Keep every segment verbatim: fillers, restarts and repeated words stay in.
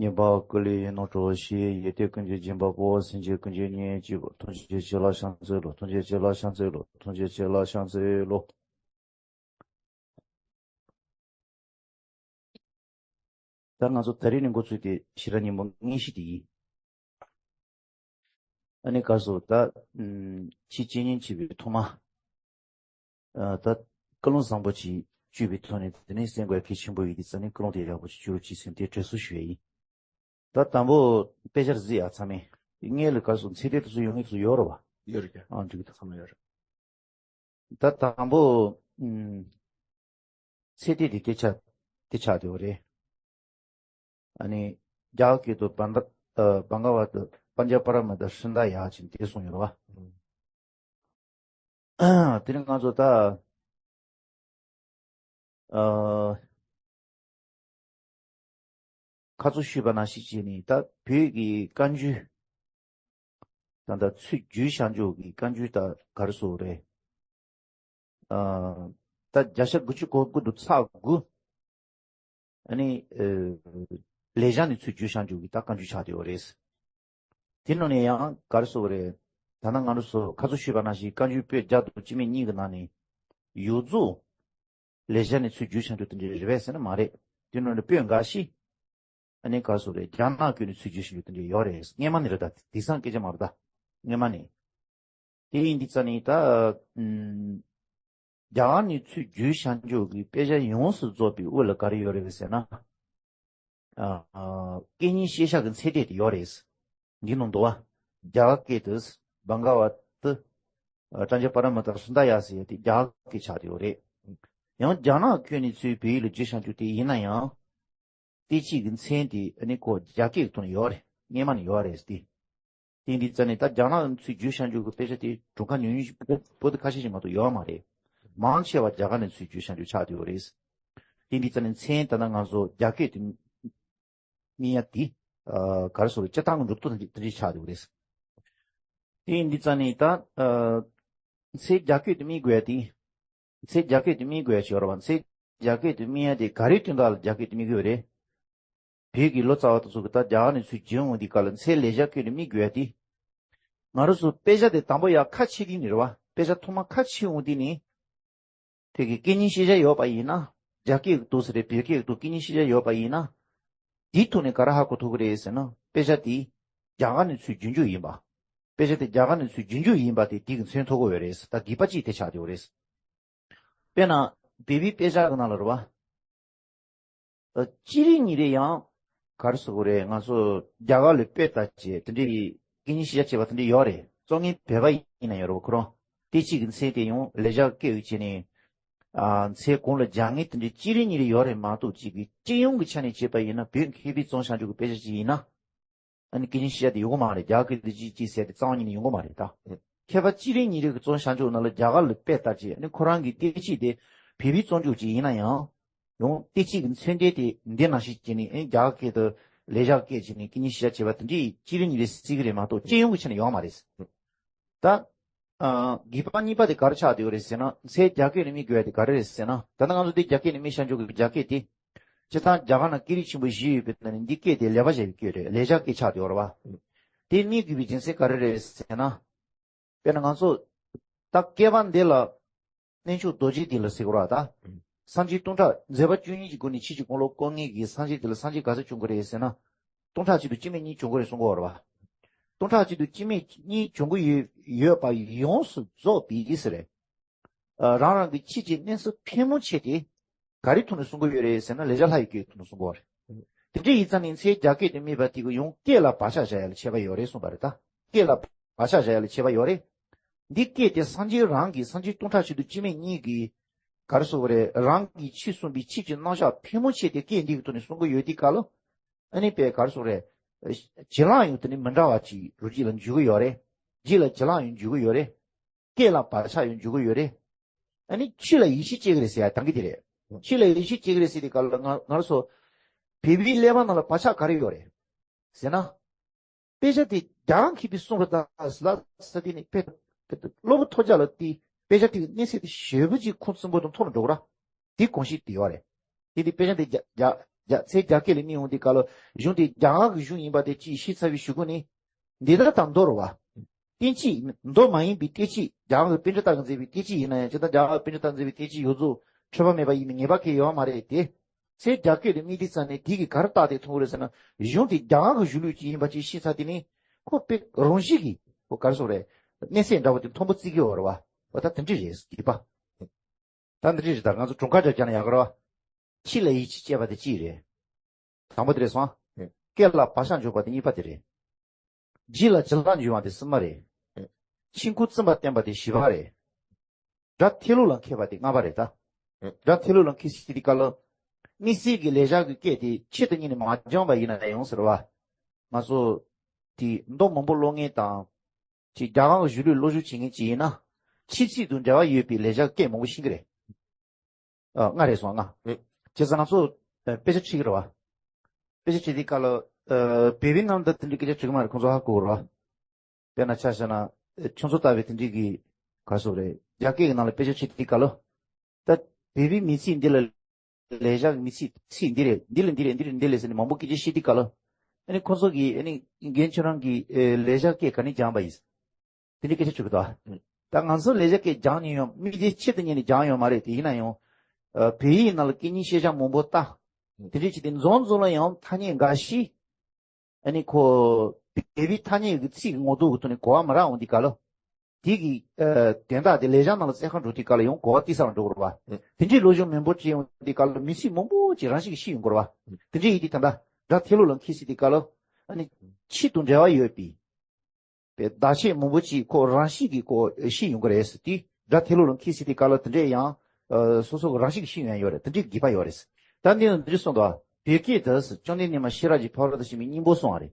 ཉན་པ་ཀུན་ལས་ཡིན་ནོ་གྲོགས་ཤིག་ཡེ་ཏེ་ཀུན་གྱི་སྦྱིན་པ་པོ། སེམས་ཅན་ཀུན་གྱི་གཉེན་གཅིག་པོ། ཐུགས་རྗེ་ཆེ་ལ་ཕྱག་འཚལ་ལོ། ཐུགས་རྗེ་ཆེ་ལ་ཕྱག་འཚལ་ལོ། ཐུགས་རྗེ་ཆེ་ལ་ཕྱག་འཚལ་ལོ། ད་ང་ཚོ་ད་རེས་ནས་འགོ་ཚུགས་ཏེ་ཕྱི་ར་ཉིན་མོ་ངེས་ཤིག་དེ་ཡིན། ཨ་ནི་ག་སོ་ད་ཕྱི་གཅིག་ཉིན་བྱས་པའི་ཐོག་མ། ད་ཀུན་སློང་བཟང་པོ་ཅིག་བཅུག་པའི་ཐོག་ནས་དེ་ནས་སེམས་ཁོ་གལ་ཆེན་པོ་ཡིན་དུས་ཙང་ནས་ཀུན་སློང་དེ་ཡག་པོ་ཅིག་བཅུག་རོགས་ཅིག་ཟེར་དེ་དྲན་གསོ་ཞུ་ཡ་ཡིན། ད་དང་པོ་དཔེ་ཆར་གཟིགས་ཡ་ཚང་མས། སྔོན་ལ་ག་སོ་ཚེ་འདས་དེ་ཚོ་ཡོང་ངེས་ཚོ་ཡོད་རེད་བ། ཡོད་རེད་ཀྱ། ཨང་འགྲིག་གི་འདུག་ཚང་མ་ཡོད་རེད། ད་དང་པོ། ཨུམ། ཚེ་འདས་དེ་སྐད་ཆ་དེ་ཆགས་བསྡད་པ་རེད། ཨ་ནི། རྒྱ་གར་སྐད་དུ་བྷ་འདྲ། ཨ། བྷ་ག་ཝ་ཏ། པཉྩ་པ་ར་མི་ཏ་ཧྲྀ་ཏ་ཡ་ཅིག་དེ་གསུངས་ཡོད་རེད་བ། དེ་རིང་ང་ཚོ་ད། ཨ། ཁ་ཚོ་ཞུས་པ་ནང་བཞིན་བྱས་ནས་ད་བོད་ཀྱི་བཀའ་འགྱུར། ད་ད་ཚུལ་བརྒྱུད་བྱང་ཆུབ་ཀྱི་བཀའ་འགྱུར་ད་ག་རེ་ཟེར་དགོས་རེད། ཨ། ད་བརྒྱ་ཆ་དགུ་བཅུ་གོ་དགུ་དུ་ཚེག་དགུ། ཨ་ནི། ཨ། ལེགས་བྱང་ནས་ཚུལ་བརྒྱུད་བྱང་ཆུབ་ཀྱི་ད་བཀའ་འགྱུར་ཆགས་བསྡད་ཡོད་རེད། དེ་ནང་ནས་ཡང་ག་རེ་ཟེར་དགོས་རེད། ད་ནང་ང་རང་ཚོ་ཁ་ཚོ་ཞུས་པ་ནང་བཞིན་བཀའ་འགྱུར་པོད་བརྒྱ་དང་བཅུ་མེད་གཉིས་ཀྱི་ནང་ནས་ཡོངས་རྫོགས་ལེགས་བྱང་ནས་ཚུལ་བརྒྱུད་བྱང་ཆུབ་དེ་འདྲ་རེད་པས་ཟེར་ན་མ་རེད། དེ་ནང་ནས་པོད་འགའ་ཞིག་ཨ་ནི་ག་རེ་ཟེར་དགོས་རེད། རྒྱ་ནག་བཀོད་ནས་ཚུལ་བརྒྱུད་བྱང་ཆུབ་དེ་འདྲ་ཡོད་རེད། སྔོན་མ་ནས་རེད། ད་དེང་སང་སྐད་ཆ་མ་རེད། ད་སྔོན་མ་ནས། དེ་ཡིན་དུས་ཙང་ནས་ད། ཨུམ། རྒྱ་གར་ནས་ཚུལ་བརྒྱུད་བྱང་ཆུབ་ཀྱི་དཔེ་ཆ་ཡོངས་སུ་རྫོགས་པའི་དབུ་ལ་ག་རེ་ཡོད་རེད་ཟེར་ན། ཨ། ཨ། སྐད་གཉིས་ཤེས་བྱ་གི་ཚད་ལྡན་དེ་ཡོད་རེད། འདི་ནང་འདུག་བ། རྒྱ་གར་སྐད་དུ་བྷ་ག་ཝ་ཏ། ཨ། པཉྩ་པ་ར་མི་ཏ་ཧྲྀ་ཏ་ཡ་ཟེར་ཡ་དེ་རྒྱ་གར་སྐད་ཆགས་བསྡད་ཡོད་རེད། ཡང་རྒྱ་ནག་བཀོད་ནས་ཚུལ་བོད་ཡིག་ལ་བསྒྱུར་བྱང་ཆུབ་དེ་ཡིན་ན་ཡང་། དེ་གཅིག་གི་མཚན་དེ་ཨ་ནི་ཁོ་རྒྱ་སྐད་ཀྱི་ཐོག་ནས་ཡོད་རེད། སྔོན་མ་ནས་ཡོད་རེད་དེ། དེ་འདི་རྩ་ནས་ད་རྒྱ་ནག་ཚུལ་བརྒྱུད་བྱང་ཆུབ་ཀྱི་དཔེ་ཆ་དེ་གྲུབ་ཁ་ཉུང་ཉུང་ཞིག་པོ་ཏི་ཁ་ཤས་ཤིག་མ་གཏོགས་ཡོད་མ་རེད། མང་ཆེ་བ་རྒྱ་གར་ནས་ཚུལ་བརྒྱུད་བྱང་ཆུབ་ཆགས་བསྡད་ཡོད་རེད། དེ་འདི་རྩ་ནས་མཚན་ད་ལྟ་ང་ཚོ་རྒྱ་སྐད་དུ་སྨིན་ཡ་དེ། ཨ། ག་རེ་ཟེར་དགོས་རེད། སྤྱིར་བཏང་གི་འགྲོ་སྟངས་དེ་འདྲ་ཆགས་བསྡད་ཡོད་རེད། དེ་འདི་རྩ་ནས་ད། ཨ། མཚན་རྒྱ་སྐད་དུ་སྨིན་དགོས་ཡ་དེ། མཚན་རྒྱ་སྐད་དུ་སྨིན་དགོས་ཡ་ཞིག་ཡོད་རེད་བ། མཚན་རྒྱ་སྐད་དུ་སྨིན་ཡ་དེ་ག་རེའི་དོན་དག་ལ་རྒྱ་སྐད་དུ་སྨིན་དགོས་རེད། བོད་ཀྱི་ལོ་ཙཱ་བ་དེ་ཚོ་གིས་ད་རྒྱ་གར་ནས་ཚུར་བྱོན་འོང་དུས་སྐབས་ལ་མཚན་ལེགས་སྦྱར་སྐད་དུ་སྨིན་དགོས་ཡ་དེ། ང་རང་ཚོ་དཔེ་ཆ་དེ་དང་པོ་ཡར་ཁ་ཕྱེ་དུས་ནས་རེད་བ། དཔེ་ཆ་ཐོག་མ་ཁ་ཕྱེ་འོང་དུས་ནས། དེ་གི་སྐད་གཉིས་ཤེས་བྱ་ཡོད་པ་ཡིན་ན། རྒྱ་སྐད་ཀྱི་འདུག་ཟེར་རེད། བོད་སྐད་ཀྱི་འདུག་སྐད་གཉིས་ཤེས་བྱ་ཡོད་པ་ཡིན་ན། དེའི་ཐོག་ནས་ག་རེ་ཧ་གོ་ཐུབ་ཀྱི་རེད་ཟེར་ན། དཔེ་ཆ་དེ་རྒྱ་གར་ནས་ཚུར་བྱོན་རྒྱུ་ཡིན་པ། དཔེ་ཆ་དེ་རྒྱ་གར་ནས་ཚུར་བྱོན་རྒྱུ་ཡིན་པ་དེ་དེ་གི་མཚོན་ཐུབ་ཀྱི་ཡོད་རེད། ད་དགོས་པ་ཅིག་དེ་ཆགས་བསྡད་ཡོད་རེད། དཔེར་ན། བོད་པའི་དཔེ་ཆ་གི་ནང་ལ་རེད་བ། ཨ། གཅིག་རེ་གཉིས་རེ་ཡང་། ག་རེ་ཟེར་དགོས་རེད། ང་ཚོ་རྒྱ་གར་ལ་དཔེ་ལྟ་བྱས་དེ་འདྲའི་སྐད་གཉིས་ཤེས་བྱ་བྱས་པ་དེ་འདྲ་ཡོད་རེད། གཙོ་ངན་བོད་པ་ཡིན་ན་ཡང་རེད་བ། ཁོ་རང་དེ་གཅིག་གི་མཚན་དེ་ཡང་ལེགས་སྦྱར་སྐད་ཡིག་བྱས་ནས། ཨ། མཚན་གོང་ལ་སྦྱར་མཁན་དེ་འདྲའི་གཅིག་རེ་གཉིས་རེ་ཡོད་རེད་མ་གཏོགས། གཅིག་གི་སྤྱི་ཡོངས་ཀྱི་ཆ་ནས་བྱས་པ་ཡིན་ན། བོད་མཁས་པའི་རྩོམ་བྱང་ཆུབ་ཀྱི་དཔེ་ཆ་ཅིག་ཡིན་ན། ཨ་ནི་སྐད་གཉིས་ཤེས་བྱ་དེ་ཡོང་གི་མ་རེད། རྒྱ་སྐད་དེ་གཅིག་གཅིག་ཟེར་ཏེ་རྩ་བ་ཉིད་ནས་ཡོང་གི་མ་རེད་ད། མཁས་པ་གཅིག་རེ་གཉིས་རེ་གི་རྩོམ་བྱང་ཆུབ་ནང་ལ་རྒྱ་གར་ལ་དཔེ་ལྟ་བྱས། ཨ་ནི་ཁོ་རང་གི་དཔེ་ཆ་དེ་བོད་པའི་རྩོམ་བྱང་ཆུབ་ཅིག་ཡིན་ན་ཡང་། ཡང་དཔེ་ཆ་གི་མཚོན་དོན་དེ་འདི་ནང་བཞིན་བྱས་ནས། ཨ་ནི་རྒྱ་གར་སྐད་དུ་ལེགས་སྦྱར་སྐད་བྱས་ནས་སྐད་གཉིས་ཤེས་བྱ་བྱས་པ་དེ་འདྲའི་གཅིག་རེ་གཉིས་རེ་སྲིད་ཀྱི་རེད་མ་གཏོགས། སྤྱི་ཡོངས་ཀྱི་ཆ་ནས་ཡོང་བ་མ་རེད། ད། ཨ། དགོས་པ་གཉིས་པ་དེ་ག་རེ་ཆགས་བསྡད་ཡོད་རེད་ཟེར་ན། མཚན་རྒྱ་སྐད་ནས་སྨིན་དགོས་ཡ་དེ་ག་རེ་རེད་ཟེར་ན། ད་ལྟ་ང་ཚོ་འདི་རྒྱ་སྐད་ནས་སྨིན་བྱང་ཆུབ་ཀྱི་རྒྱ་སྐད་དེ། སྤྱིར་བཏང་རྒྱ་གར་ནང་སྐད་རིགས་ཆེན་པོ་བཞི་ཡོད་པའི་ནང་ནས་འདི་སྐད་དེ་ལེགས་པར་སྦྱར་བའི་སྐད་རེད། ལེགས་སྦྱར་སྐད་ཆགས་བསྡད་ཡོད་རེད་བ། དེ་སྨིན་དགོས་པའི་རྒྱུ་མཚན་ག་རེ་རེད་ཟེར་ན། དཔེར་ན་ང་ཚོ་ད་བསྐལ་པ་འདི་ལ་རྣལ་འབྱོར་རྡོ་རྗེ་འདི་ལ་ཟེར་གྱི་རེད་བ་ད། སངས་རྒྱས་སྟོང་ཕྲག་མཛད་པ་བཅུ་གཉིས་ཀྱི་སྒོ་ནས་ཕྱིས་ཀྱི་གོང་ལ་བསྐོར་མཁན་གྱི་སངས་རྒྱས་འདི་ལ་སངས་རྒྱས་ག་ཚོད་བྱུང་གི་རེད་ཟེར་ན། སྟོང་ཕྲག་གཅིག་ཏུ་སྤྱི་མེད་གཉིས་བྱུང་གི་རེད་གསུང་གི་ཡོད་རེད་བ། སྟོང་ཕྲག་གཅིག་ཏུ་སྤྱི་མེད་གཉིས་བྱུང་གི་ཡོད་ཡོད་པ་ཡོངས་སུ་རྫོགས་པའི་ཟེར་རེད། ཨ། རང་རང་གི་ཕྱིས་ཀྱི་གནས་ཚུལ་ཕལ་མོ་ཆེ་དེ་ག་རེ་ཐོག་ནས་གསུང་གི་ཡོད་རེད་ཟེར་ན། ལེགས་སྦྱར་ལྷ་ཡི་སྐད་ཐོག་ནས་གསུང་གི་ཡོད་རེད། དེ་འདྲ་ཡིན་ཙང་ནི་མཚན་རྒྱ་སྐད་དུ་སྨྲས་པ་དེ་གི་ཡང་སྐད་ལ་བག་ཆགས་བཞག་ཡ་ལ་ཁྱད་པར་ཡོད་རེད་གསུངས་པ་རེད་ད། སྐད་ལ་བག་ཆགས་བཞག་ཡ་ལ་ཁྱད་པར་ཡོད་རེད། འདི་སྐད་དེ་སངས་རྒྱས་རང་གིས། སངས་རྒྱས་སྟོང་ཕྲག་གཅིག་ཏུ་སྤྱི་མེད་གཉིས་ཀྱིས་ག་རེ་ཟེར་དགོས་རེད། རང་གིས་ཕྱིས་གསུངས་པའི་ཕྱིས་ཀྱི་རྣམ་གཞག་ཕལ་མོ་ཆེ་དེ་སྐད་འདི་གི་ཐོག་ནས་གསུང་གི་ཡོད་དུས་སྐབས་ལ། ཨ་ནི་དཔེ་ག་རེ་ཟེར་དགོས་རེད། བྱེད་ལམ་ཡང་དེ་ནི་མི་འདྲ་བ་ཅིག་རོ་གཅིག་ལ་འཇུག་གི་ཡོད་རེད། རྗེས་ལ་བྱེད་ལམ་ཡང་འཇུག་གི་ཡོད་རེད། སྐད་ལ་བག་ཆགས་ཡང་འཇུག་གི་ཡོད་རེད། ཨ་ནི་ཆོས་ལ་ཡིད་ཆེས་བྱེད་ཀྱི་རེད་ཟེར་ཡ་ད་གི་དེ་རེད། ཆོས་ལ་ཡིད་ཆེས་བྱེད་ཀྱི་རེད་ཟེར་དུས་སྐབས་ལ་ང་ང་རང་ཚོ་བོད་པའི་ཀླད་པ་ནང་ལ་བག་ཆགས་ག་རེ་ཡོད་རེད་ཟེར་ན། དཔེ་ཆ་དེ་རྒྱ་གར་མཁས་པས་གསུངས་པ་དང་ལ་ས་དེ་ནི་དཔེ་དཔེ་སློབ་བུ་ཐོལ་རྒྱག་ལ་དེ་དཔེ་ཆ་དེ་གི་གནས་ཚད་དེ་ཞེ་པོ་ཅིག་ཁུངས་བཙུན་པོ་དང་མཐོ་རུ་འགྲོ་གི་ར། དེ་གོམས་གཤིས་དེ་ཡོད་རེད། དེ་དེ་དཔེ་ཆ་དེ་རྒྱ་རྒྱ་ རྒྱ་ཚེ་རྒྱ་སྐད་ལ་དམིགས་ཡོང་དུས་སྐབས་ལ་གཞུང་དེ་རྒྱ་གར་གྱི་གཞུང་ཡིན་པ་དེ་གཅིག་ཤེས་ཚར་བའི་གཞུག་གུ་ནས། འདི་ལྟར་དང་མདོ་རུ་བ། བསྟན་བཅོས་མདོ་མ་ཡིན་པའི་བསྟན་བཅོས་རྒྱ་གར་གྱི་པཎྜི་ཏ་གིས་མཛད་པའི་བསྟན་བཅོས་ཡིན་ན་ཡང་ཇི་ལྟར་རྒྱ་གར་གྱི་པཎྜི་ཏ་གིས་མཛད་པའི་བསྟན་བཅོས་ཡོངས་རྫོགས་འཁྲུལ་པ་མེད་པ་ཡིན་པའི་ངེས་པ་གང་ཡང་ཡོད་མ་རེད་དེ། ཚེ་རྒྱ་སྐད་དུ་དམིགས་དུས་ཙ་ནས་དེ་གིས་ག་རེ་བཏགས་ཏེ་མཐོང་གི་རེད་ཟེར་ན། གཞུང་དེ་རྒྱ་གར་གྱི་གཞུང་ལུགས་ཅིག་ཡིན་པ་ཅིག་ཤེས་ཚར་དུས་ནས་ཁོ་དཔེ་རང་བཞིན་གྱིས་ཁོ་ག་རེ་ཟེར་དགོས་རེད། གནས་ཚད་འདྲ་བོ་དེ་མཐོན་པོ་བརྩི་གི་ཡོད་རེད་བ། འོ་ད་དེ་འདྲ་རེད་ཟེར་གྱི་པ། ད་འདི་འདྲ་རེད། ད་ང་ཚོ་གྲངས་ཀ་རྒྱག་རྒྱག་ན་ཡག་གི་རེད་བ། ཁྱི་ལ་ཡིད་ཆེས་བྱེད་པ་དེ་གཅིག་རེད། དང་པོ་དེ་རེད་སོང་ཨ། ཨེ། སྐད་ལ་བག་ཆགས་འཇུག་པ་དེ་གཉིས་པ་དེ་རེད། ལྗིད་ལ་བྱིན་རླབས་འཇུག་པ་དེ་གསུམ་པ་རེད། ཨེ། ཆོས་སྐུ་བཙུན་པ་བསྟན་པ་དེ་བཞི་པ་རེད། སྒྲ་ཐོས་ལུགས་ལ་མཁས་པ་དེ་ལྔ་པ་རེད་ད། ཨེ། སྒྲ་ཐོས་ལུགས་ལ་མཁས་ཟེར་དུས་སྐབས་ལ། དམིགས་བསལ་གྱི་ལེགས་སྦྱར་གྱི་སྐད་དེ་ཆེད་དུ་གཉེར་ནས་མ་སྦྱངས་པ་ཡིན་ན་ཡང་ཟེར་བ། ང་ཚོ་དེ་མདོ་མང་པོ་ཀློག་མཁན་དང་། ཅིག་རྒྱ་གར་གྱི་གཞུང་ལུགས་སློབ་སྦྱོང་བྱེད་མཁན་ཅིག་ཡིན་ན། ཆོས་ཚིག་དང་འབྲེལ་བ་ཡོད་པའི་ལེགས་སྦྱར་སྐད་མང་པོ་ཤེས་ཀྱི་རེད། ཨ། ལྔ་རེད་སོང་ལྔ། ཨེ། བྱས་ཙང་ང་ཚོ་ཨ་དཔེ་ཆ་ཁྲིད་ཀྱི་རེད་བ། དཔེ་ཆ་ཁྲིད་དུས་སྐབས་ལ་ཨ་བོད་པའི་ནང་ལ་ད་དེ་འདྲའི་སྐད་ཆ་དྲི་གི་མ་རེད། ཁོང་ཚོ་ཧ་གོ་གི་རེད་བ། དཔེར་ན་ཆ་བཞག་ན་ཨ་ཁྱོད་ཚོ་ལྟ་བུའི་དེ་འདྲའི་གི་ག་རེ་ཟེར་དགོས་རེད། རྒྱ་སྐད་ཀྱི་ནང་ལ་དཔེ་ཆ་ཁྲིད་དུས་སྐབས་ལ། ད་བོད་པའི་མི་ཚིག་འདི་ལ་ལེགས་སྦྱར་གྱི་མི་ཚིག་ཚིག་འདི་རེད། འདི་ལ་འདི་རེད། འདི་རེད། འདི་རེད་ཟེར་ནས་མང་པོ་སྐད་ཆ་བཤད་དུས་སྐབས་ལ། ཨ་ནི་ཁོང་ཚོ་གིས་ཨ་ནི་རྒན་ཁྱོད་རང་གིས་ཨེ་ལེགས་སྦྱར་སྐད་ག་ནས་སྦྱངས་པ་ཡིན། དེ་འདྲའི་སྐད་ཆ་དྲི་གི་འདུག་ཨ། ད་ང་ཚོ་ལེགས་སྦྱར་སྐད་སྦྱངས་མྱོང་ཡོད། དམིགས་བསལ་ཆེད་དུ་གཉེར་ནས་སྦྱངས་ཡོད་མ་རེད། དེ་ཡིན་ན་ཡང་། ཨ་བོད་ཡིག་ནང་ལ་སྐད་གཉིས་ཤེས་བྱ་མང་པོ་ལྟ། དེ་འདྲའི་ཆེད་དུ་འཛོམས་འཛོམས་ལ་ཡང་ཐ་སྙད་འགའ་ཞིག་ཨ་ནི་ཁོ་བོད་པའི་ཐ་སྙད་ཀྱི་ཚིག་གི་ངོ་ཐོག་གི་ཐོག་ནས་གོ་བ་མ་རག་འོང་དུས་སྐབས་ལ། དེ་གི་ཨ་དོན་དག་དེ་ལེགས་སྦྱར་ནང་ལ་བཙལ་ཁ་འགྲོ་དུས་སྐབས་ལ་ཡང་གོ་བ་ཏོག་ཙམ་འགྲོ་གི་རེད་བ། ཨེ། དེ་འདྲའི་སློབ་སྦྱོང་མང་པོ་བྱས་ཡོང་དུས་སྐབས་ལ་མི་ཚིག་མང་པོ་ཅིག་རང་བཞིན་གྱིས་ཤེས་ཡོང་གི་རེད་བ། དེ་འདྲའི་ཡིན་དུས་ད་ལྟ་སྒྲ་ཐོས་ལུགས་ལ་མཁས་ཟེར་དུས་སྐབས་ལ། ཨ་ནི་ཆོས་དང་འབྲེལ་བ་ཡོད་པའི་བརྡ་ཆད་མང་པོ་ཅིག་ཁོ་རང་བཞིན་གྱིས་ཁོ་ཤེས་ཡོང་གི་རེད་ཟེར་དུས། སྒྲ་ཐོས་ལུགས་ལ་མཁས་ཟེར་དུས་སྐབས་ལ་དེ་འདྲའི་ཡང་ཨ་སོ་སོ་གི་རང་བཞིན་གྱིས་ཤེས་ཡོང་ཡོད་རེད། དེ་འདྲའི་དགོས་པ་ཡོད་རེད། ད་འདི་ནི་འདི་གསུངས་འདུག་བོད་སྐད་དུ་བཅོམ་ལྡན་འདས་མ་ཤེས་རབ་ཀྱི་ཕ་རོལ་ཏུ་ཕྱིན་པའི་སྙིང་པོ་གསུངས་པ་རེད།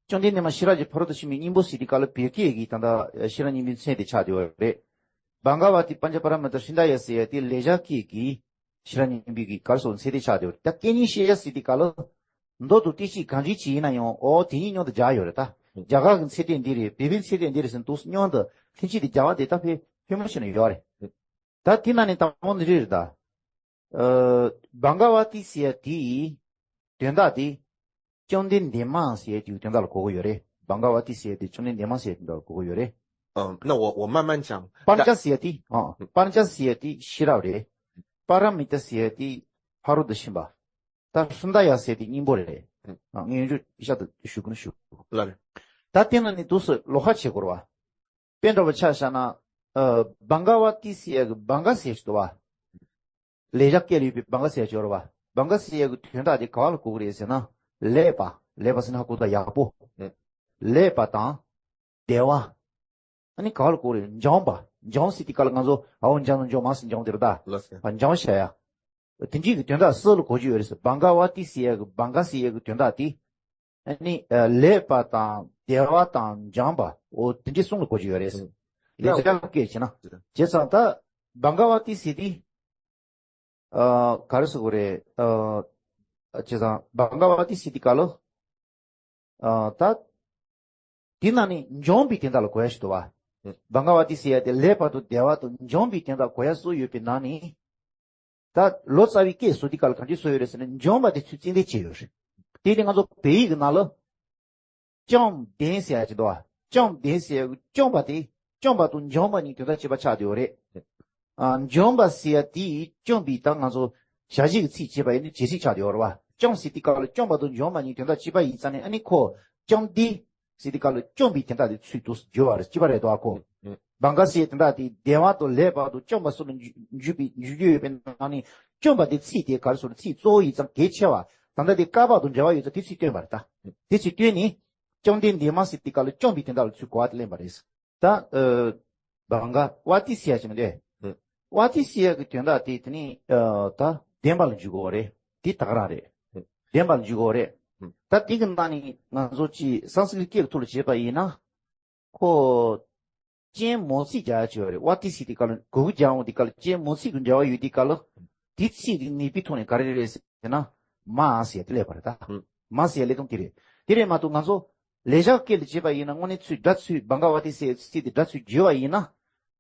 བཅོམ་ལྡན་འདས་མ་ཤེས་རབ་ཀྱི་ཕ་རོལ་ཏུ་ཕྱིན་པའི་སྙིང་པོ་ཟེར་དུས་སྐབས་ལ་བོད་སྐད་ཀྱི་ད་ལྟ་ཤེས་རབ་སྙིང་པོའི་མཚན་དེ་ཆགས་བསྡད་ཡོད་རེད། བྷ་ག་ཝ་ཏི་པཉྩ་པ་ར་མི་ཏ་ཧྲྀ་ད་ཡ་ཟེར་ཡ་དེ་ལེགས་སྦྱར་སྐད་ཀྱི་ཤེས་རབ་སྙིང་པོའི་གི་ག་རེ་ཟེར་མཚན་དེ་ཆགས་བསྡད་ཡོད་རེད། ད་སྐད་གཉིས་ཤེས་བྱ་ཟེར་དུས་སྐབས་ལ། མདོ་དང་བསྟན་བཅོས་གང་འདྲ་ཅིག་ཡིན་ན་ཡང་འོ་དེ་གཉིས་མཉམ་དུ་སྦྱར་ཡོད་རེད་ད། རྒྱ་གར་གྱི་མཚན་ལྡན་འདི་རེད། བོད་པའི་མཚན་ལྡན་འདི་རེད་ཟེར་ནས་འདུག་སེ་མཉམ་དུ་ལྷན་ཅིག་ཏུ་སྦྱར་བ་དེ་ད་དཔེ་ཕལ་མོ་ཆེ་ནས་ཡོད་རེད། ད་དེ་ནང་ནས་དང་པོ་འདི་རེད་ད། ཨ་བྷ་ག་ཝ་ཏི་ཟེར་ཡ་དེའི་དོན་དག་དེ། བཅོམ་ལྡན་འདས་མ་ཟེར་ཡ་དེའི་དོན་དག་ལ་གོ་གི་ཡོད་རེད། བྷ་ག་ཝ་ཏི་ཟེར་ཡ་དེ་བཅོམ་ལྡན་འདས་མ་ཟེར་ཡ་དོན་དག་ལ་གོ་གི་ཡོད་རེད། 嗯，那我我慢慢讲。 པཉྩ་ཟེར་ཡ་དེ། ཨ། 嗯。 པཉྩ་ཟེར་ཡ་དེ་ཤེས་རབ་རེད། པ་ར་མི་ཏ་ཟེར་ཡ་དེ་ཕ་རོལ་ཏུ་ཕྱིན་པ། ད་ཧྲྀ་ད་ཡ་ཟེར་ཡ་དེ་སྙིང་པོ་རེད། 嗯。 ཨ། ངས་ཡོངས་གྲགས་ཤ་སྟག་ཞུ་གི་ན་ཞུ། ལགས་རེད། ད་དེ་ནང་ནས་འདུག་སེ་ལོགས་ཀ་བྱེད་དགོས་རེད་བ། དཔེ་འདྲ་བོ་ཆ་བཞག་ན། ཨ། བྷ་ག་ཝ་ཏི་ཟེར་ཡ་གི་བྷ་ག་ཟེར་ཞིག་འདུག་བ། ལེགས་སྦྱར་སྐད་ལ་ཡོད་པའི་བྷ་ག་ཟེར་ཡ་ཅིག་ཡོད་རེད་བ། བྷ་ག་ཟེར་ཡ་གི་དོན་དག་དེ་ག་བ་ལ་གོ་གི་རེད་ཟེར་ན། ལེགས་པ། ལེགས་པ་ཟེར་ན་ཧ་གོ་ད་ཡག་པོ། ཨེ། ལེགས་པ་དང་། བདེ་བ། ཨ་ནི་ག་བ་ལ་གོ་གི་རེད། འཇམ་པ། འཇམ་ཟེར་དུས་སྐབས་ལ་ང་ཚོ་ཨའོ་འཇམ་ནོ་འཇམ་མ་ཟེར་འཇམ་དེ་རེད་ད། ལགས་སོ། ཨ། འཇམ་བྱ་ཡ། དེ་འདྲའི་གི་དོན་དག་གསལ་ལ་གོ་རྒྱུ་ཡོད་རེད་ཟེར། བྷ་ག་ཝ་ཏི་ཟེར་ཡ་གི་བྷ་ག་ཟེར་ཡ་གི་དོན་དག་དེ། ཨ་ནི་ཨ་ལེགས་པ་དང་བདེ་བ་དང་འཇམ་པ། འོ་དེ་འདྲའི་གསུམ་ལ་གོ་རྒྱུ་ཡོད་རེད་ཟེར། ཨུ། ལེགས་སྦྱར་སྐད་བྱས་ན། བྱས་ཙང་ད་བྷ་ག་ཝ་ཏི་ཟེར་དེ། ཨ། ག་རེ་ཟེར་དགོས་རེད། ཨ། བྱས་ཙང་བྷ་ག་ཝ་ཏི་ཟེར་དུས་སྐབས་ལ། ཨ། ད། དེ་ནང་ནས་འཇམ་པའི་དོན་དག་ལ་གོ་ཡ་ཞིག་འདུག་བ། ཨེ། བྷ་ག་ཝ་ཏི་ཟེར་ཡ་དེ་ལེགས་པ་དང་བདེ་བ་དང་འཇམ་པའི་དོན་དག་གོ་ཡ་བཟོ་ཡོད་པའི་ནང་ནས། ད་ལོ་ཙཱ་བའི་སྐད་བཟོ་དུས་སྐབས་ལ་གང་ཅི་བཟོ་ཡོད་རེད་ཟེར་ན། འཇམ་པ་དེ་ཚུར་རྩིས་འདེད་བྱས་ཡོད་རེད། དེ་དེ་ང་ཚོ་བོད་ཡིག་གི་ནང་ལ། བཅོམ་ལྡན་ཟེར་ཡ་ཅིག་འདུག་བ། བཅོམ་ལྡན་ཟེར་ཡ་གི་བཅོམ་པ་དེ། བཅོམ་པ་དང་འཇམ་པ་གཉིས་དོན་དག་གཅིག་པ་ཆགས་བསྡད་ཡོད་རེད། ཨ། འཇམ་པ་ཟེར་ཡ་དེ་བཅོམ་པའི་ད་ང་ཚོ་བྱ་བྱེད་ཀྱི་ཚིག་བྱས་པ་ཡིན་ན་བྱེད་ཚིག་ཆགས་བསྡད་ཡོད་རེད་བ། བཅོམ་ཟེར་དུས་སྐབས་ལ་བཅོམ་པ་དང་འཇམ་པ་གཉིས་དོན་དག་གཅིག་པ་ཡིན་ཙང་ནས། ཨ་ནི་ཁོ་བཅོམ་ལྡན་ཟེར་དུས་སྐབས་ལ་བཅོམ་པའི་དོན་དག་དེ་ཚུར་འདུག་སེ་བརྗོད་པ་རེད། གཅིག་པ་རེད་དོ་ཨ་ཁོ། ཨེ། བྷ་ག་ཟེར་ཡ་དོན་དག་དེ་བདེ་བ་དང་ལེགས་པ་དང་འཇམ་པ་སོགས་ལ་འཇུག་འཇུག་པའི་འཇུག་རྒྱུ་ཡོད་པའི་ནང་ནས། བཅོམ་པ་དེ་ཚིག་དེ་ག་རེ་ཟེར། ཚིག་གཙོ་བོ་ཡིན་ཙང་གལ་ཆེ་བ། ད་ལྟ་དེ་བསྐལ་པ་དང་འབྲེལ་བ་ཡོད་ཙང་དེ་ཚུར་བཏོན་པ་རེད་ད། དེ་ཚུར་བཏོན་ནས། བཅོམ་ལྡན་འདས་མ་ཟེར་དུས་སྐབས་ལ་བཅོམ་པའི་དོན་དག་ལ་ཚུར་གོ་བ་དེ་ལེན་པ་རེད། ད། ཨ། བྷ་ག་ཝ་ཏི་ཟེར་ཡ་ཅིག་མི་འདུག་གས། ཨེ། ཝ་ཏི་ཟེར་ཡ་གི་དོན་དག་དེ་དེ་ནི། ཨ། ད་བདེན་པ་ལ་འཇུག་དགོས་རེད། དེ་ད་ག་རང་རེད། ཨེ། བདེན་པ་ལ་འཇུག་དགོས་རེད། ཨེ། ད་དེ་གི་ནང་ནས་ང་ཚོ་ཅིག་སཾ་སྐྲྀཏ་སྐད་ཀྱི་ཐོག་ལ་བྱས་པ་ཡིན་ན། ཁོ། ཅན་མང་ཚིག་རྒྱག་ཡ་ཅིག་ཡོད་རེད། ཝ་ཏི་ཟེར་དུས་སྐབས་ལ་གུ་གུལ་རྒྱག་འོང་དུས་སྐབས་ལ་ཅན་མང་ཚིག་གི་འབྲེལ་བ་ཡོད་དུས་སྐབས་ལ། དེ་ཚིག་གི་ངེས་པའི་ཐོག་ནས་ག་རེ་རེད་ཟེར་ན། མ་ཟེར་ཡ་དེ་སླེབས་པ་རེད་ད། ཨེ། མ་ཟེར་ཡ་ལས་དོན་དེ་རེད། དེ་རེད་མ་གཏོགས་ང་ཚོ། ལེགས་སྦྱར་སྐད་ལ་བྱས་པ་ཡིན་ན། དངོས་གནས་ཚུར་སྒྲ་ཚུར་བྷ་ག་ཝ་ཏི་ཟེར་ཚིག་དེ་སྒྲ་ཚུར་བསྒྱུར་བ་ཡིན་ན།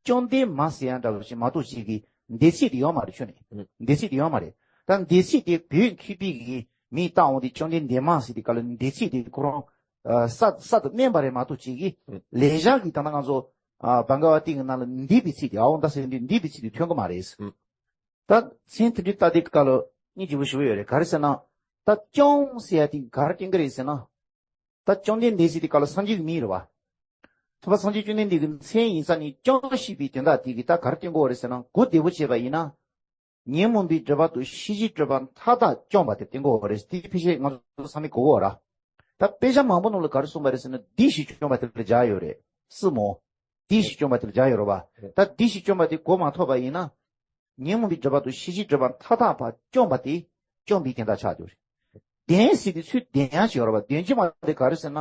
བཅོམ་ལྡན་མ་ཟེར་ཡ་འདྲ་བོ་ཞིག་མ་གཏོགས་ཅིག་གི་འདས་ཚིག་དེ་ཡོད་མ་རེད། ཁྱོན་ནས། ཨེ། འདས་ཚིག་དེ་ཡོད་མ་རེད། ད་འདས་ཚིག་དེ་བོད་མཁས་པའི་གི་ མིས་བཏགས་འོང་དེ་བཅོམ་ལྡན་འདས་མ་ཟེར་དེ་ག་ལ་འདས་ཚིག་དེ་ཁོ་རང་ཨ་ས་ས་དང་བསྣན་པ་རེད་མ་གཏོགས་ཅིག་གིས་ལེགས་སྦྱར་གྱི་ད་ལྟ་ང་ཚོ་ཨ་བྷ་ག་བ་ཏི་གི་ནང་ལ་འདས་པའི་ཚིག་དེ་ཨ་འོ་ད་ཟེར་འདི་འདས་པའི་ཚིག་དེ་ཐོན་གི་མ་རེད། ད་མཚན་དེ་འདྲའི་ལྟ་དེ་ག་ལ་སྙིང་རྗེ་པོ་ཞེ་པོ་ཡོད་རེད། ག་རེ་ཟེར་ན། ད་བཅོམ་ཟེར་ཡ་དེ་ག་རེ་བསྟན་གི་རེད་ཟེར་ན། ད་བཅོམ་ལྡན་འདས་ཟེར་དེ་ག་ལ་སངས་རྒྱས་ཀྱི་མིང་རེད་བ། ཐུབ་པ་སངས་རྒྱས་བཅོམ་ལྡན་འདས་ཀྱི་མཚན་ཡིན་ས་ནས་བཅོམ་ཞེས་པའི་དོན་དག་དེ་གི་ད་ག་རེ་བསྟན་གོ་རེད་ཟེར་ན། གོ་བདེ་པོ་བྱས་པ་ཡིན་ན། ཉོན་མོངས་པའི་སྒྲིབ་པ་དང་ཤེས་བྱའི་སྒྲིབ་པ་མཐའ་དག་བཅོམ་པ་དེ་བསྟན་གོ་རེད། དེ་ཕལ་ཆེར་ང་ཚོ་ཚང་མས་གོ་གོ་ར། ད་དཔེ་ཆ་མང་པོ་ནང་ལ་ག་རེ་གསུངས་པ་རེད་ཟེར་ན། འདས་ཞེས་བཅོམ་པ་དེ་ལ་སྦྱར་ཡོད་རེད། སྲིད་མོ། འདས་ཞེས་བཅོམ་པ་དེ་ལ་སྦྱར་ཡོད་རེད་བ། ད་འདས་ཞེས་བཅོམ་པ་དེ་གོ་མ་ཐོབ་པ་ཡིན་ན། ཉོན་མོངས་པའི་སྒྲིབ་པ་དང་ཤེས་བྱའི་སྒྲིབ་པ་མཐའ་དག་པ་བཅོམ་པ་དེ་བཅོམ་པའི་དོན་དག་ཆགས་ཡོད་རེད། བདེན་ཟེར་དེ་ཚུར་བདེན་ཡང་ཞིག་ཡོད་རེད་བ། བདེན་གྱི་མ་དེ་ག་རེ་ཟེར་ན།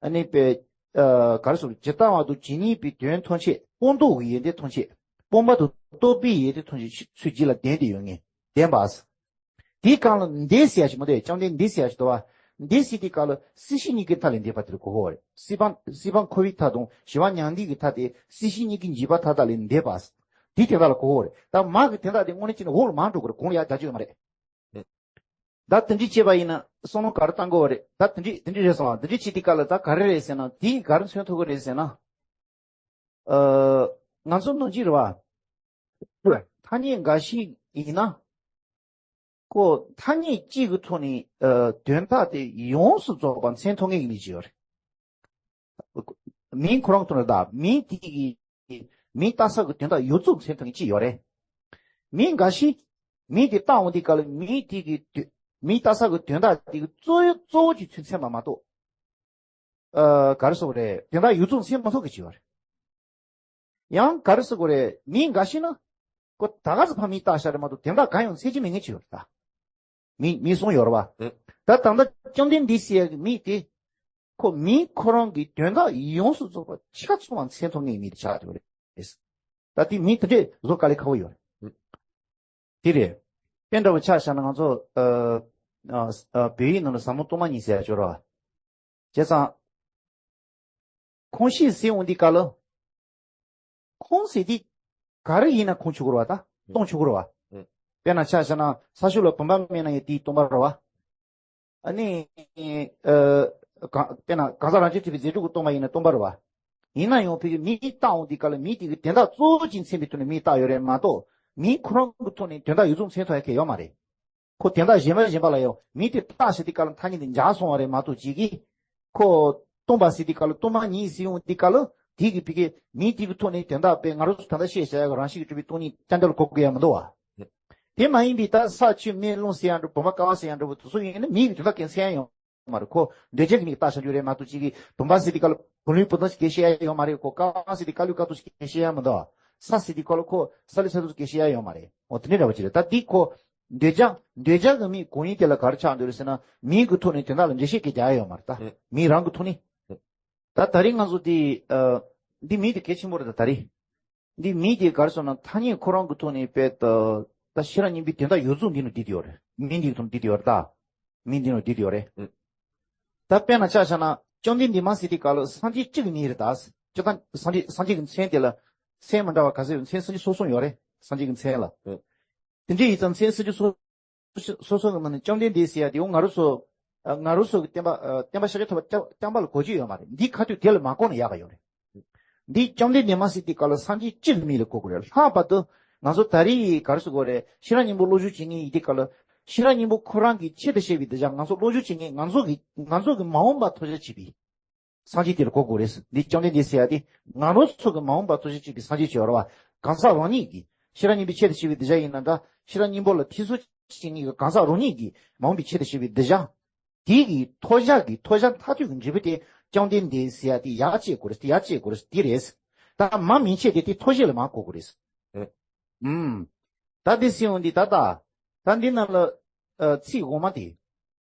ཨ་ནི་པའི་ཨ་ག་རེ་ཟེར། ཇི་ལྟ་བ་དང་ཇི་སྙེད་པའི་དོན་ཐམས་ཅད། སྤངས་རྟོགས་ཀྱི་ཡོན་ཏན་ཐམས་ཅད། སྤངས་པ་དང་རྟོགས་པའི་ཡོན་ཏན་ཐམས་ཅད་ཚུར་རྒྱུད་ལ་ལྡན་ཏེ་ཡོད་ངེས། ལྡན་པ། དེའི་སྒང་ལ་འདས་ཟེར་ཡ་ཞིག་མ་གཏོགས། བཅོམ་ལྡན་འདས་ཟེར་ཡ་ཞིག་འདུག་བ། འདས་ཟེར་དེའི་སྒང་ལ་སྲིད་ཞི་གཉིས་ཀྱི་མཐའ་ལས་འདས་པ་དེ་ལ་གོ་དགོས་རེད། སྲིད་པ་སྲིད་པ་འཁོར་བའི་མཐའ་དང་ཞི་བ་མྱང་འདས་ཀྱི་མཐའ་དེ་སྲིད་ཞི་གཉིས་ཀྱི་འཇིགས་པ་མཐའ་དག་ལས་འདས་པ། དེའི་དོན་དག་ལ་གོ་དགོས་རེད། ད་མ་གི་དོན་དག་དེ་དངོས་གནས་བྱས་ན་འོག་ལ་མར་འགྲོ་དགོས་རེད། གོང་ལ་ཡར་རྒྱག་རྒྱུ་ཡོད་མ་རེད། ད་དེ་འདྲ་བྱས་པ་ཡིན་ན་བསམ་བློ་ག་རེ་བཏང་དགོས་རེད། ད་དེ་འདྲ་དེ་འདྲ་རེད་སོང་བ། དེ་འདྲ་བྱས་དེའི་སྒང་ལ་ད་ག་རེ་རེད་ཟེར་ན། དེ་ག་རེ་མཚོན་ཐུབ་ཀྱི་རེད་ཟེར་ན། ཨ། ང་ཚོ་ནང་བཞིན་རེད་བ། ཐ་སྙད་འགའ་ཞིག་ཡིན་ན། ཁོ་ཐ་སྙད་གཅིག་གི་ཐོག་ནས་ཨ་དོན་དག་དེ་ཡོངས་སུ་རྫོགས་པ་མཚོན་ཐུབ་ངེས་ཀྱི་མི་ཅིག་ཡོད་རེད། མིང་ཁོ་རང་ཐོག་ནས་ད་མིང་དེ་གི་མིང་བཏགས་ས་གི་དོན་དག་ཡོངས་རྫོགས་མཚོན་ཐུབ་མཁན་གཅིག་ཡོད་རེད། མིང་འགའ་ཞིག་མིང་དེ་བཏགས་འོང་དུས་སྐབས་ལ་མིང་དེ་གི་དོན་མིང་བཏགས་ས་གི་དོན་དག་དེ་གི་གཙོ་བོ་གཙོ་བོ་གཅིག་ཚུར་མཚོན་པ་མ་གཏོགས། ཨ། ག་རེ་ཟེར་དགོས་རེད། དོན་དག་ཡོངས་རྫོགས་མཚོན་མ་ཐུབ་མཁན་གཅིག་ཡོད་རེད། ཡང་ག་རེ་ཟེར་དགོས་རེད། མིང་འགའ་ཞིག་ན། ཁོ་ད་ག་ཟེ་ཕར་མིང་བཏགས་བཞག་རེད་མ་གཏོགས་དོན་དག་གང་ཡང་མཚོན་གྱི་མེད་མཁན་གཅིག་ཡོད་རེད་ད། མིང་མིང་གསུམ་ཡོད་རེད་བ། ཨེ། ད་ད་ལྟ་བཅོམ་ལྡན་འདས་ཟེར་ཡག་གི་མིང་དེ། ཁོ་མིང་ཁོ་རང་གི་དོན་དག་ཡོངས་སུ་རྫོགས་པ་ཆ་ཚང་བ་མཚོན་ཐུབ་མཁན་མིང་དེ་ཆགས་ཡོད་རེད། ད་དེ་མིང་དེ་འདྲས་བཟོ་དཀའ་ལས་ཁག་པོ་ཡོད་རེད། དེ་རེད། དཔེ་འདྲ་བོ་ཆ་བཞག་ན་ང་ཚོ་ཨ་ཨ་བོད་ཡིག་ནང་ལ་ཟབ་མོ་སྟོང་པ་ཉིད་ཟེར་ཡག་ཡོད་རེད་བ། བྱས་ཙང་། ཁོང་ཤེས་ཟེར་འོང་དུས་སྐབས་ལ། ཁོང་ཟེར་དུས། ག་རེ་ཡིན་ན་ཁོང་ཆོག་གི་རེད་བ། ད་སྟོང་ཆོག་གི་རེད་བ། ཨེ། དཔེར་ན་ཆ་བཞག་ན་ས་ཕྱོགས་ལ་བུམ་པ་མེད་ན་ཡང་དེས་སྟོང་པ་རེད་བ། ཨ་ནི། ཨ། གང་དཔེར་ན་གང་ཟག་རང་བཞིན་གྲུབ་པའི་རྫས་གྲུབ་ཀྱིས་སྟོང་པ་ཡིན་ན་སྟོང་པ་རེད་བ། ཡིན་ན་ཡང་ཕ་གི་མིང་བཏགས་འོང་དུས་སྐབས་ལ་མིང་དེ་གི་དོན་དག་གཙོ་བོ་གཅིག་མཚོན་པའི་ཐོག་ནས་མིང་བཏགས་ཡོད་རེད་མ་གཏོགས། མིང་ཁོ་རང་གི་ཐོག་ནས་དོན་དག་ཡོངས་རྫོགས་མཚོན་ཐུབ་ཡག་གི་ཡོད་མ་རེད། ཁོ་དོན་དག་གཞན་པ་གཞན་པ་ལ་ཡང་མིང་དེ་བཏགས་ཟེར་དུས་སྐབས་ལ་ཐ་སྙད་དེ་འཇགས་སོང་བ་རེད་མ་གཏོགས་གཅིག་གིས། ཁོ། སྟོང་པ་ཟེར་དུས་སྐབས་ལ་སྟོང་པ་ཉིད་ཟེར་འོང་དུས་སྐབས་ལ་དེ་གི་ཕ་གི་མིང་དེ་གི་ཐོག་ནས་དོན་དག་དཔེ་ང་རང་ཚོ་ད་ལྟ་བཤད་བྱ་ཡག་གི་རང་བཞིན་གྱིས་གྲུབ་པའི་སྟོང་ཉིད་རྐྱང་རྐྱང་ལ་གོ་དགོས་ཡག་མི་འདུག་བ། དེ་མ་ཡིན་པའི་ད་ས་ཆུ་མེ་རླུང་ཟེར་ཡག་འདྲ་བོ། བུམ་པ་ཀ་བ་ཟེར་ཡག་འདྲ་བོ་དེ་ཚོ་ཡིན་ན་མིང་གི་དོན་དག་གང་མཚོན་ཡག་ཡོད་མ་རེད། ཁོ་འདོད་བྱ་གི་མིང་བཏགས་བྱ་རྒྱུ་རེད་མ་གཏོགས་གཅིག་གིས་བུམ་པ་ཟེར་དུས་སྐབས་ལ་བུ་ལོན་བུ་ཐང་ཞིག་གང་བཤད་ཡག་ཡོད་མ་རེད། ཁོ་ཀ་བ་ཟེར་དུས་སྐབས་ལ་ཀ་ཐོག་ཞིག་གང་བཤད་ཡག་མི་འདུག་བ། ས་ཟེར་དུས་སྐབས་ལ་ཁོ་ས་ལེ་ས་ཐོག་ཞིག་གང་བཤད་ཡག་ཡོད་མ་རེད། འོ་དེ་འདྲ་འདྲ་བོ་ཅིག་རེད། ད་འདི་ཁོ། འདོད་བྱ། འདོད་བྱ་གི་མིང་གོ་ཡིན་དེ་ལ་ག་རེ་ཆགས་འདུག་རེད་ཟེར་ན། མིང་གི་ཐོག་ནས་དོན་དག་ལ་འགྲེལ་བཤད་སྐད་རྒྱག་ཡ་ཡོད་མ་རེད་ད། ཨེ། མིང་རང་གི་ཐོག་ནས། ཨེ། ད་ད་རེས་ང་ཚོ་འདི། ཨ། འདི་མིང་དེ་གལ་ཆེན་པོ་རེད་ད། ད་རེས། འདི་མིང་དེ་ག་རེ་ཟེར་ན་ཐ་སྙད་ཁོ་རང་གི་ཐོག་ནས་དཔེ་ད། ད་ཤེས་རབ་སྙིང་པོའི་དོན་དག་ཡོངས་རྫོགས་འདི་ནང་བསྡུས་ཏེ་ཡོད་རེད། མིང་འདི་གི་ཐོག་ནས་བསྡུས་ཏེ་ཡོད་རེད་ད། མིང་འདི་ནང་བསྡུས་ཏེ་ཡོད་རེད། ཨེ། ད་དཔེར་ན་ཆ་བཞག་ན་བཅོམ་ལྡན་འདས་མ་ཟེར་དུས་སྐབས་ལ་སངས་རྒྱས་གཅིག་གི་མིང་རེད་ད། སྤྱིར་བཏང་སངས་རྒྱས་སངས་རྒྱས་ཀྱི་མཚན་དེ་ལ། མཚན་མི་འདྲ་བ་ག་ཚོད་ཡོད། མཚན་སུམ་ཅུ་སོ་གསུམ་ཡོད་རེད། སངས་རྒྱས་ཀྱི་མཚན་ལ། ཨེ། དེ་འདྲ་ཡིན་ཙང་མཚན་སུམ་ཅུ་སོ་སོ་སོ་སོ་གི་ནང་ནས་བཅོམ་ལྡན་འདས་ཟེར་ཡ་དེ་འོ་ང་རང་ཚོ། ཨ། ང་རང་ཚོ་གི་བསྟན་པ། ཨ། བསྟན་པ་ཤཱཀྱ་ཐུབ་པ་རྐྱང་རྐྱང་པ་ལ་གོ་རྒྱུ་ཡོད་མ་རེད། འདི་ཁ་ཐུག་དེ་ལ་མ་གོ་ན་ཡག་ག་ཡོད་རེད། འདི་བཅོམ་ལྡན་འདས་མ་ཟེར་དུས་སྐབས་ལ་སངས་རྒྱས་སྤྱིའི་མིང་ལ་གོ་དགོས་རེད། ལྷག་པར་དུ་ང་ཚོ་ད་རེས་ག་རེ་ཟེར་དགོས་རེད། ཤེས་རབ་སྙིང་པོ་བློ་སྦྱོང་བྱེད་མཁན་ཡིན་དུས་སྐབས་ལ་ཤེས་རབ་སྙིང་པོ་ཁོ་རང་གི་ཆེད་དུ་བཤད་པའི་གདུལ་བྱ། ང་ཚོ་བློ་སྦྱོང་བྱེད་མཁན་ང་ཚོ་གི་ང་ཚོ་གི་མ་འོངས་པ་ཐོབ་བྱ་བྱེད་པའི་སངས་རྒྱས་དེ་ལ་གོ་དགོས་རེད། འདི་བཅོམ་ལྡན་འདས་ཟེར་ཡ་དེ་ང་རང་ཚོ་གི་མ་འོངས་པ་ཐོབ་བྱ་བྱེད་པའི་སངས་རྒྱས་ཅིག་ཡོད་རེད་བ། གང་ཟག་རང་ཉིད་ཀྱི་ཤེས་རབ་སྙིང་པོའི་ཆེད་དུ་བྱེད་པའི་གདུལ་བྱ་ཡིན་ན་འདྲ། ཤེས་རབ་སྙིང་པོ་ལ་ཐེ་ཚོམ་བྱེད་མཁན་གྱི་གང་ཟག་རང་ཉིད་ཀྱི་མ་འོངས་པའི་ཆེད་དུ་བྱེད་པའི་གདུལ་བྱ། དེ་གི་ཐོབ་བྱ་གི་ཐོབ་བྱ་མཐར་ཐུག་གི་འབྲས་བུ་དེ་བཅོམ་ལྡན་འདས་ཟེར་ཡ་དེ་ཡར་བཅད་དགོས་རེད། དེ་ཡར་བཅད་དགོས་རེད། དེ་རེད། ད་མ་མིང་ཆད་དེ་དེ་ཐོབ་བྱ་ལ་མ་གོ་དགོས་རེད། ཨེ། ཨུམ། ད་དེ་ཟེར་འོང་དུས་ད་ད། ད་འདི་ནང་ལ། ཨ། ཚིག་འོག་མ་དེ།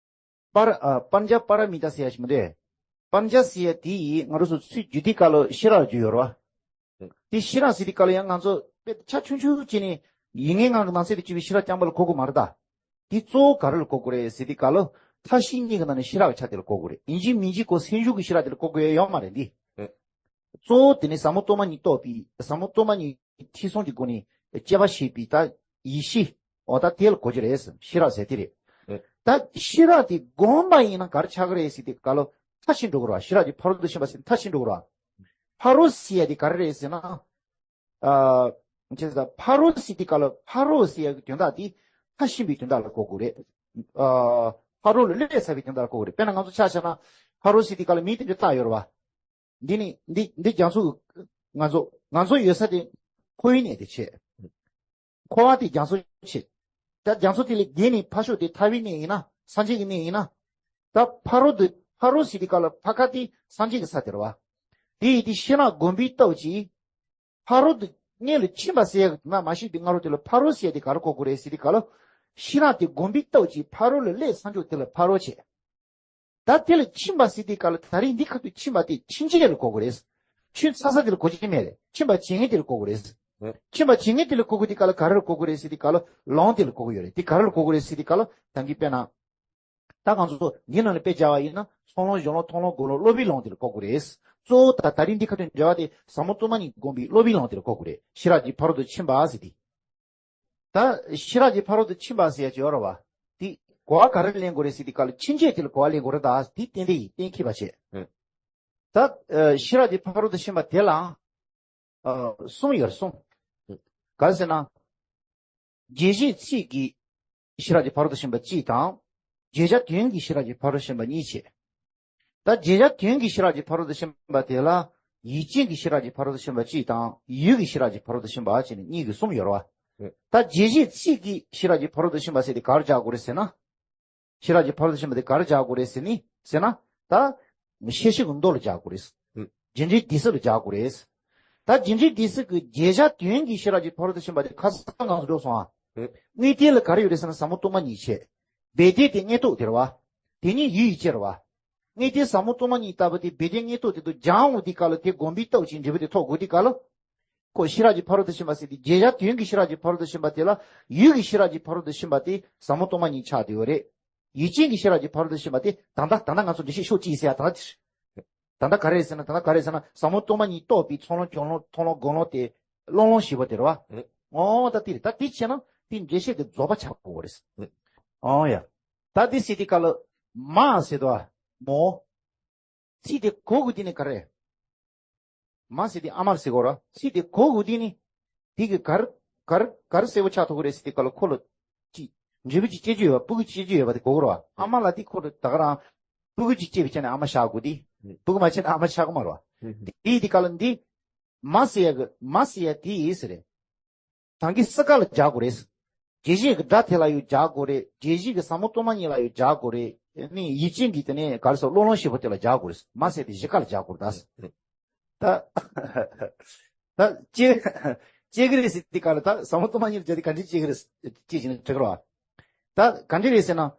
པར། ཨ། པཉྩ་པཱ་ར་མི་ཏཱ་ཟེར་ཡ་ཞིག་མི་འདུག་པཉྩ་ཟེར་ཡ་དེ་ཡིས་ང་རང་ཚོ་ཚུར་བསྒྱུར་དུས་སྐབས་ལ་ཤེས་རབ་བསྒྱུར་ཡོད་རེད་བ། དེ་ཤེས་རབ་ཟེར་དུས་སྐབས་ལ་ཡང་ང་ཚོ་དཔེ་ཆ་ཆུང་ཆུང་བྱས་ནས་ཡིན་ངེས་ངང་གི་ནང་གསེས་དུ་བྲིས་པའི་ཤེས་རབ་རྐྱང་པ་ལ་གོ་དགོས་མ་རེད་ད། དེ་གཙོ་བོ་ག་རེ་ལ་གོ་དགོས་རེད་ཟེར་དུས་སྐབས་ལ་མཐའ་བཞི་གཉིས་ཀྱི་ནང་ནས་ཤེས་རབ་ཀྱི་ཆ་དེ་ལ་གོ་དགོས་རེད། ཡིན་གཅིག་མིན་གཅིག་ཁོ་སེམས་བྱུང་གི་ཤེས་རབ་དེ་ལ་གོ་དགོས་ཡ་ཡོད་མ་རེད་འདི། གཙོ་བོ་དེ་ནི་ཟབ་མོ་སྟོང་པ་ཉིད་རྟོགས་པའི་ཟབ་མོ་སྟོང་པ་ཉིད་ཐེག་གསུམ་གྱི་སྒོ་ནས་དཔྱད་པ་བྱེད་པའི་ད་ཡེ་ཤེས། འོ་ད་དེ་ལ་གོ་རྒྱུ་རེད། ཤེས་རབ་ཟེར་དེ་རེད། ཨེ། ད་ཤེས་རབ་དེ་བསྒོམས་པ་ཡིན་ན་ག་རེ་ཆགས་ཀྱི་རེད་ཟེར་དུས་སྐབས་ལ་མཐའ་ཕྱིན་འགྲོ་གི་རེད་བ། ཤེས་རབ་ཀྱི་ཕ་རོལ་ཏུ་ཕྱིན་པ་ཟེར་མཐའ་ཕྱིན་འགྲོ་གི་རེད་བ། ཕ་རོལ་ཟེར་ཡ་དེ་ག་རེ་རེད་ཟེར་ན། ཨ། བྱས་ཙང་ཕ་རོལ་ཟེར་དུས་སྐབས་ལ་ཕ་རོལ་ཟེར་ཡ་གི་དོན་དག་དེ་མཐར་ཕྱིན་པའི་དོན་དག་ལ་གོ་དགོས་རེད། ཨ། ཕ་རོལ་ལ་སླེབས་ཚར་བའི་དོན་དག་ལ་གོ་དགོས་རེད། དཔེར་ན་ང་ཚོ་ཆ་བཞག་ན་ཕ་རོལ་ཟེར་དུས་སྐབས་ལ་མིང་དེ་འདྲ་བཏགས་ཡོད་རེད་བ། འདི་ནི་འདི་འདི་རྒྱ་མཚོ་ང་ཚོ་ང་ཚོ་ཡོད་ས་དེ་འཁོར་བའི་གནས་དེ་བྱས། འཁོར་བ་དེ་རྒྱ་མཚོ་བྱས། ད་རྒྱ་མཚོ་དེ་ལས་བརྒལ་ནས་ཕར་ཕྱོགས་དེ་ཐར་པའི་གནས་ཡིན་ན་སངས་རྒྱས་ཀྱི་གནས་ཡིན་ན། ད་ཕ་རོལ་དུ་ཕ་རོལ་ཟེར་དུས་སྐབས་ལ་ཕ་ཁ་དེ་སངས་རྒྱས་ཀྱི་ས་དེ་རེད་བ། དེ་ཡིན་དུས་ཤེས་རབ་བསྒོམ་པའི་སྟོབས་ཀྱིས་ཕ་རོལ་ཏུ་གནས་ལ་ཕྱིན་པ་ཟེར་ཡག་ན་མ་ཤེས་པའི་སྔ་རོལ་དེ་ལ་ཕ་རོལ་ཟེར་ཡག་དེ་ག་རེ་གོ་དགོས་རེད་ཟེར་དུས་སྐབས་ལ། ཤེས་རབ་དེ་བསྒོམ་པའི་སྟོབས་ཀྱིས་ཕ་རོལ་ལ་སླེབས་ས་འཇོག་དེ་ལ་ཕ་རོལ་བྱས། ད་དེ་ལ་ཕྱིན་པ་ཟེར་དུས་སྐབས་ལ་ད་རིང་འདི་ཁ་ཐུག་ཕྱིན་པ་དེ་ཕྱིན་ཆད་ལ་གོ་དགོས་རེད། ཕྱིན་ཚར་ས་དེ་ལ་གོ་རྒྱུ་མེད་རེད། ཕྱིན་པ་བྱེད་མཁན་དེ་ལ་གོ་དགོས་རེད། ཕྱིན་པ་བྱེད་མཁན་དེ་ལ་གོ་དགོས་དུས་སྐབས་ལ་ག་རེ་ལ་གོ་དགོས་རེད་ཟེར་དུས་སྐབས་ལ་ལམ་དེ་ལ་གོ་དགོས་ཡོད་རེད། དེ་ག་རེ་ལ་གོ་དགོས་རེད་ཟེར་དུས་སྐབས་ལ་ད་གིན་དཔེར་ན། ད་ང་ཚོ་འདི་ནང་ལ་དཔེ་བྱ་བ་ཡིན་ན་ཚོགས་ལམ་གཞོགས་ལམ་མཐོང་ལམ་སྒོམ་ལམ་སློབ་པའི་ལམ་དེ་ལ་གོ་དགོས་རེད། གཙོ་བོ་ད་ད་རིང་འདི་ཁ་ཐུག་འབྲེལ་བ་དེ་ཟབ་མོ་སྟོང་པ་ཉིད་སྒོམ་པའི་སློབ་པའི་ལམ་དེ་ལ་གོ་དགོས་རེད། ཤེས་རབ་ཀྱི་ཕ་རོལ་ཏུ་ཕྱིན་པ་ཟེར་དེ། ད་ཤེས་རབ་ཀྱི་ཕ་རོལ་ཏུ་ཕྱིན་པ་ཟེར་ཡ་ཅིག་ཡོད་རེད་བ། དེ་གོ་བ་ག་རེ་ལེན་དགོས་རེད་ཟེར་དུས་སྐབས་ལ་ཕྱིན་ཆད་དེ་ལ་གོ་བ་ལེན་དགོས་རེད། ད་དེ་ཏན་ཏན་ཡིན། གཏན་འཁེལ་བ་བྱས། ཨེ། ད་ཨ་ཤེས་རབ་ཀྱི་ཕ་རོལ་ཏུ་ཕྱིན་པ་དེ་ལའང་ཨ་གསུམ་ཡོད་རེད། གསུམ། ག་རེ་ཟེར་ན། རྗེས་གཞིག་ཚིག་གིས་ཤེས་རབ་ཀྱི་ཕ་རོལ་ཏུ་ཕྱིན་པ་གཅིག་དང་། བརྗོད་བྱ་དོན་གྱིས་ཤེས་རབ་ཀྱི་ཕ་རོལ་ཏུ་ཕྱིན་པ་གཉིས་བྱས། ད་བརྗོད་བྱ་དོན་གྱིས་ཤེས་རབ་ཀྱི་ཕ་རོལ་ཏུ་ཕྱིན་པ་དེ་ལ་ཡིད་ཅན་གྱི་ཤེས་རབ་ཀྱི་ཕ་རོལ་ཏུ་ཕྱིན་པ་གཅིག་དང་ཡུལ་གྱི་ཤེས་རབ་ཀྱི་ཕ་རོལ་ཏུ་ཕྱིན་པ་བྱས་ནས་གཉིས་ཀྱི་གསུམ་ཡོད་རེད་བ། ད་རྗེས་གཞིག་ཚིག་གིས་ཤེས་རབ་ཀྱི་ཕ་རོལ་ཏུ་ཕྱིན་པ་ཟེར་དེ་ག་རེ་སྦྱར་དགོས་རེད་ཟེར་ན། ཤེས་རབ་ཀྱི་ཕ་རོལ་ཏུ་ཕྱིན་པ་དེ་ག་རེ་སྦྱར་དགོས་རེད་ཟེར་ནི་ཟེར་ན། ད་བཤད་བཤད་ཀྱི་མདོ་ལ་སྦྱར་དགོས་རེད། རྒྱུ་འབྲས་སྡེ་སྲིད་ལ་སྦྱར་དགོས་རེད། ད་རྒྱུ་འབྲས་སྡེ་སྲིད་ཀྱི་བརྗོད་བྱ་དོན་གྱིས་ཤེས་རབ་ཀྱི་ཕ་རོལ་ཏུ་ཕྱིན་པ་དེ་ཁ་སང་ང་ཚོ་འགྲོ་སོང་ཨ། དངོས་བསྟན་ལ་ག་རེ་ཡོད་རེད་ཟེར་ན་ཟབ་མོ་སྟོང་པ་ཉིད་བྱས། སྦས་དོན་དེ་དངོས་རྟོགས་དེ་རེད་བ། དེ་ཉིད་ཡུལ་ཡིད་ཅན་རེད་བ། དངོས་བསྟན་ཟབ་མོ་སྟོང་པ་ཉིད་ལྟ་བུ་དེ་སྦས་དོན་དངོས་རྟོགས་དེ་དུ་སྦྱང་འོང་དུས་སྐབས་ལ་དེ་བསྒོམ་པའི་སྟོབས་ཀྱིས་འབྲས་བུ་དེ་ཐོབ་དགོས་དུས་སྐབས་ལ། ཁོ་ཤེས་རབ་ཀྱི་ཕ་རོལ་ཏུ་ཕྱིན་པ་ཟེར་ཏེ་བརྗོད་བྱ་དོན་གྱི་ཤེས་རབ་ཀྱི་ཕ་རོལ་ཏུ་ཕྱིན་པ་དེ་ལ་ཡུལ་གྱི་ཤེས་རབ་ཀྱི་ཕ་རོལ་ཏུ་ཕྱིན་པ་དེ་ཟབ་མོ་སྟོང་པ་ཉིད་ཆགས་བསྡད་ཡོད་རེད། ཡུལ་ཅན་གྱི་ཤེས་རབ་ཀྱི་ཕ་རོལ་ཏུ་ཕྱིན་པ་དེ་ད་ལྟ་ད་ལྟ་ང་ཚོ་འགྲེལ་བཤད་ཤོག་ཅིག་ཟེར་ཡ་ད་ལྟ་དེ་རེད། ད་ལྟ་ག་རེ་ཟེར་ན་ད་ལྟ་ག་རེ་ཟེར་ན་ཟབ་མོ་སྟོང་པ་ཉིད་རྟོགས་པའི་ཚོགས་ལམ་སྦྱོར་ལམ་མཐོང་ལམ་སྒོམ་ལམ་དེ་ཀློང་ལམ་བཞི་པོ་དེ་རེད་བ། ཨོ་ད་དེ་རེད། ད་དེ་བྱས་ན་དེ་འགྲེལ་བཤད་དེ་རྫོགས་པ་ཆགས་དགོས་རེད། ཨོ་ཡ། ད་དེ་ཟེར་དུས་སྐབས་ལ་མ་ཟེར་དུས་མོ། ཚིག་དེ་གོ་དགོས་དེ་ནི་ག་རེ། མ་ཟེར་དེ་ཨ་མ་ཟེར་དགོས་ར། ཚིག་དེ་གོ་དགོས་དེ་ནི། དེ་གི་གར་གར་གར་གསལ་པོ་ཆགས་ཐུབ་ཀྱི་རེད་ཟེར་དེ་ག་ལ་ཁོ་ལ་ཅི། འབྲས་བུ་ཅིག་སྐྱེ་རྒྱུ་ཡོད་པ་སྤུ་གུ་ཅིག་སྐྱེ་རྒྱུ་ཡོད་པ་དེ་གོ་དགོས་ར། ཨ་མ་ལ་དེ་ཁོ་ལ་ད་ག་རང་སྤུ་གུ་ཅིག་སྐྱེ་བའི་ཆ་ནས་ཨ་མ་ཆགས་དགོས་དེ། སྤུ་གུ་མ་སྐྱེས་ན་ཨ་མ་ཆགས་ཀྱི་མ་རེད་བ། དེ་དེ་ག་ལ་འདི། མ་ཟེར་ཡ་གི་མ་ཟེར་ཡ་དེ་ཡིན་ཟེར་རེད། ད་གིན་སི་ཀ་ལ་སྦྱར་དགོས་རེད། རྗེས་གཞིག་གི་སྒྲ་དེ་ལ་ཡང་སྦྱར་དགོས་རེད། རྗེས་གཞིག་གི་ཟབ་མོ་སྟོང་པ་ཉིད་ལ་ཡང་སྦྱར་དགོས་རེད། ནི་ཡིད་ཅན་གྱི་དེ་ནས་ག་རེ་ཟེར་ཀློང་ལམ་བཞི་པོ་དེ་ལ་སྦྱར་དགོས་རེད། མ་ཟེར་དེ་གཞི་ཀ་ལ་སྦྱར་དགོས་རེད་ད། ད་ད་ཅི་ཅི་གི་རེད་ཟེར་དེ་ག་ལ་ད་ཟབ་མོ་སྟོང་པ་ཉིད་ལ་སྦྱར་དེ་ག་འདྲ་ཅི་གི་རེད་ཅི་བྱས་ནས་དྲི་གི་རེད་བ། ད་ག་འདྲ་རེད་ཟེར་ན།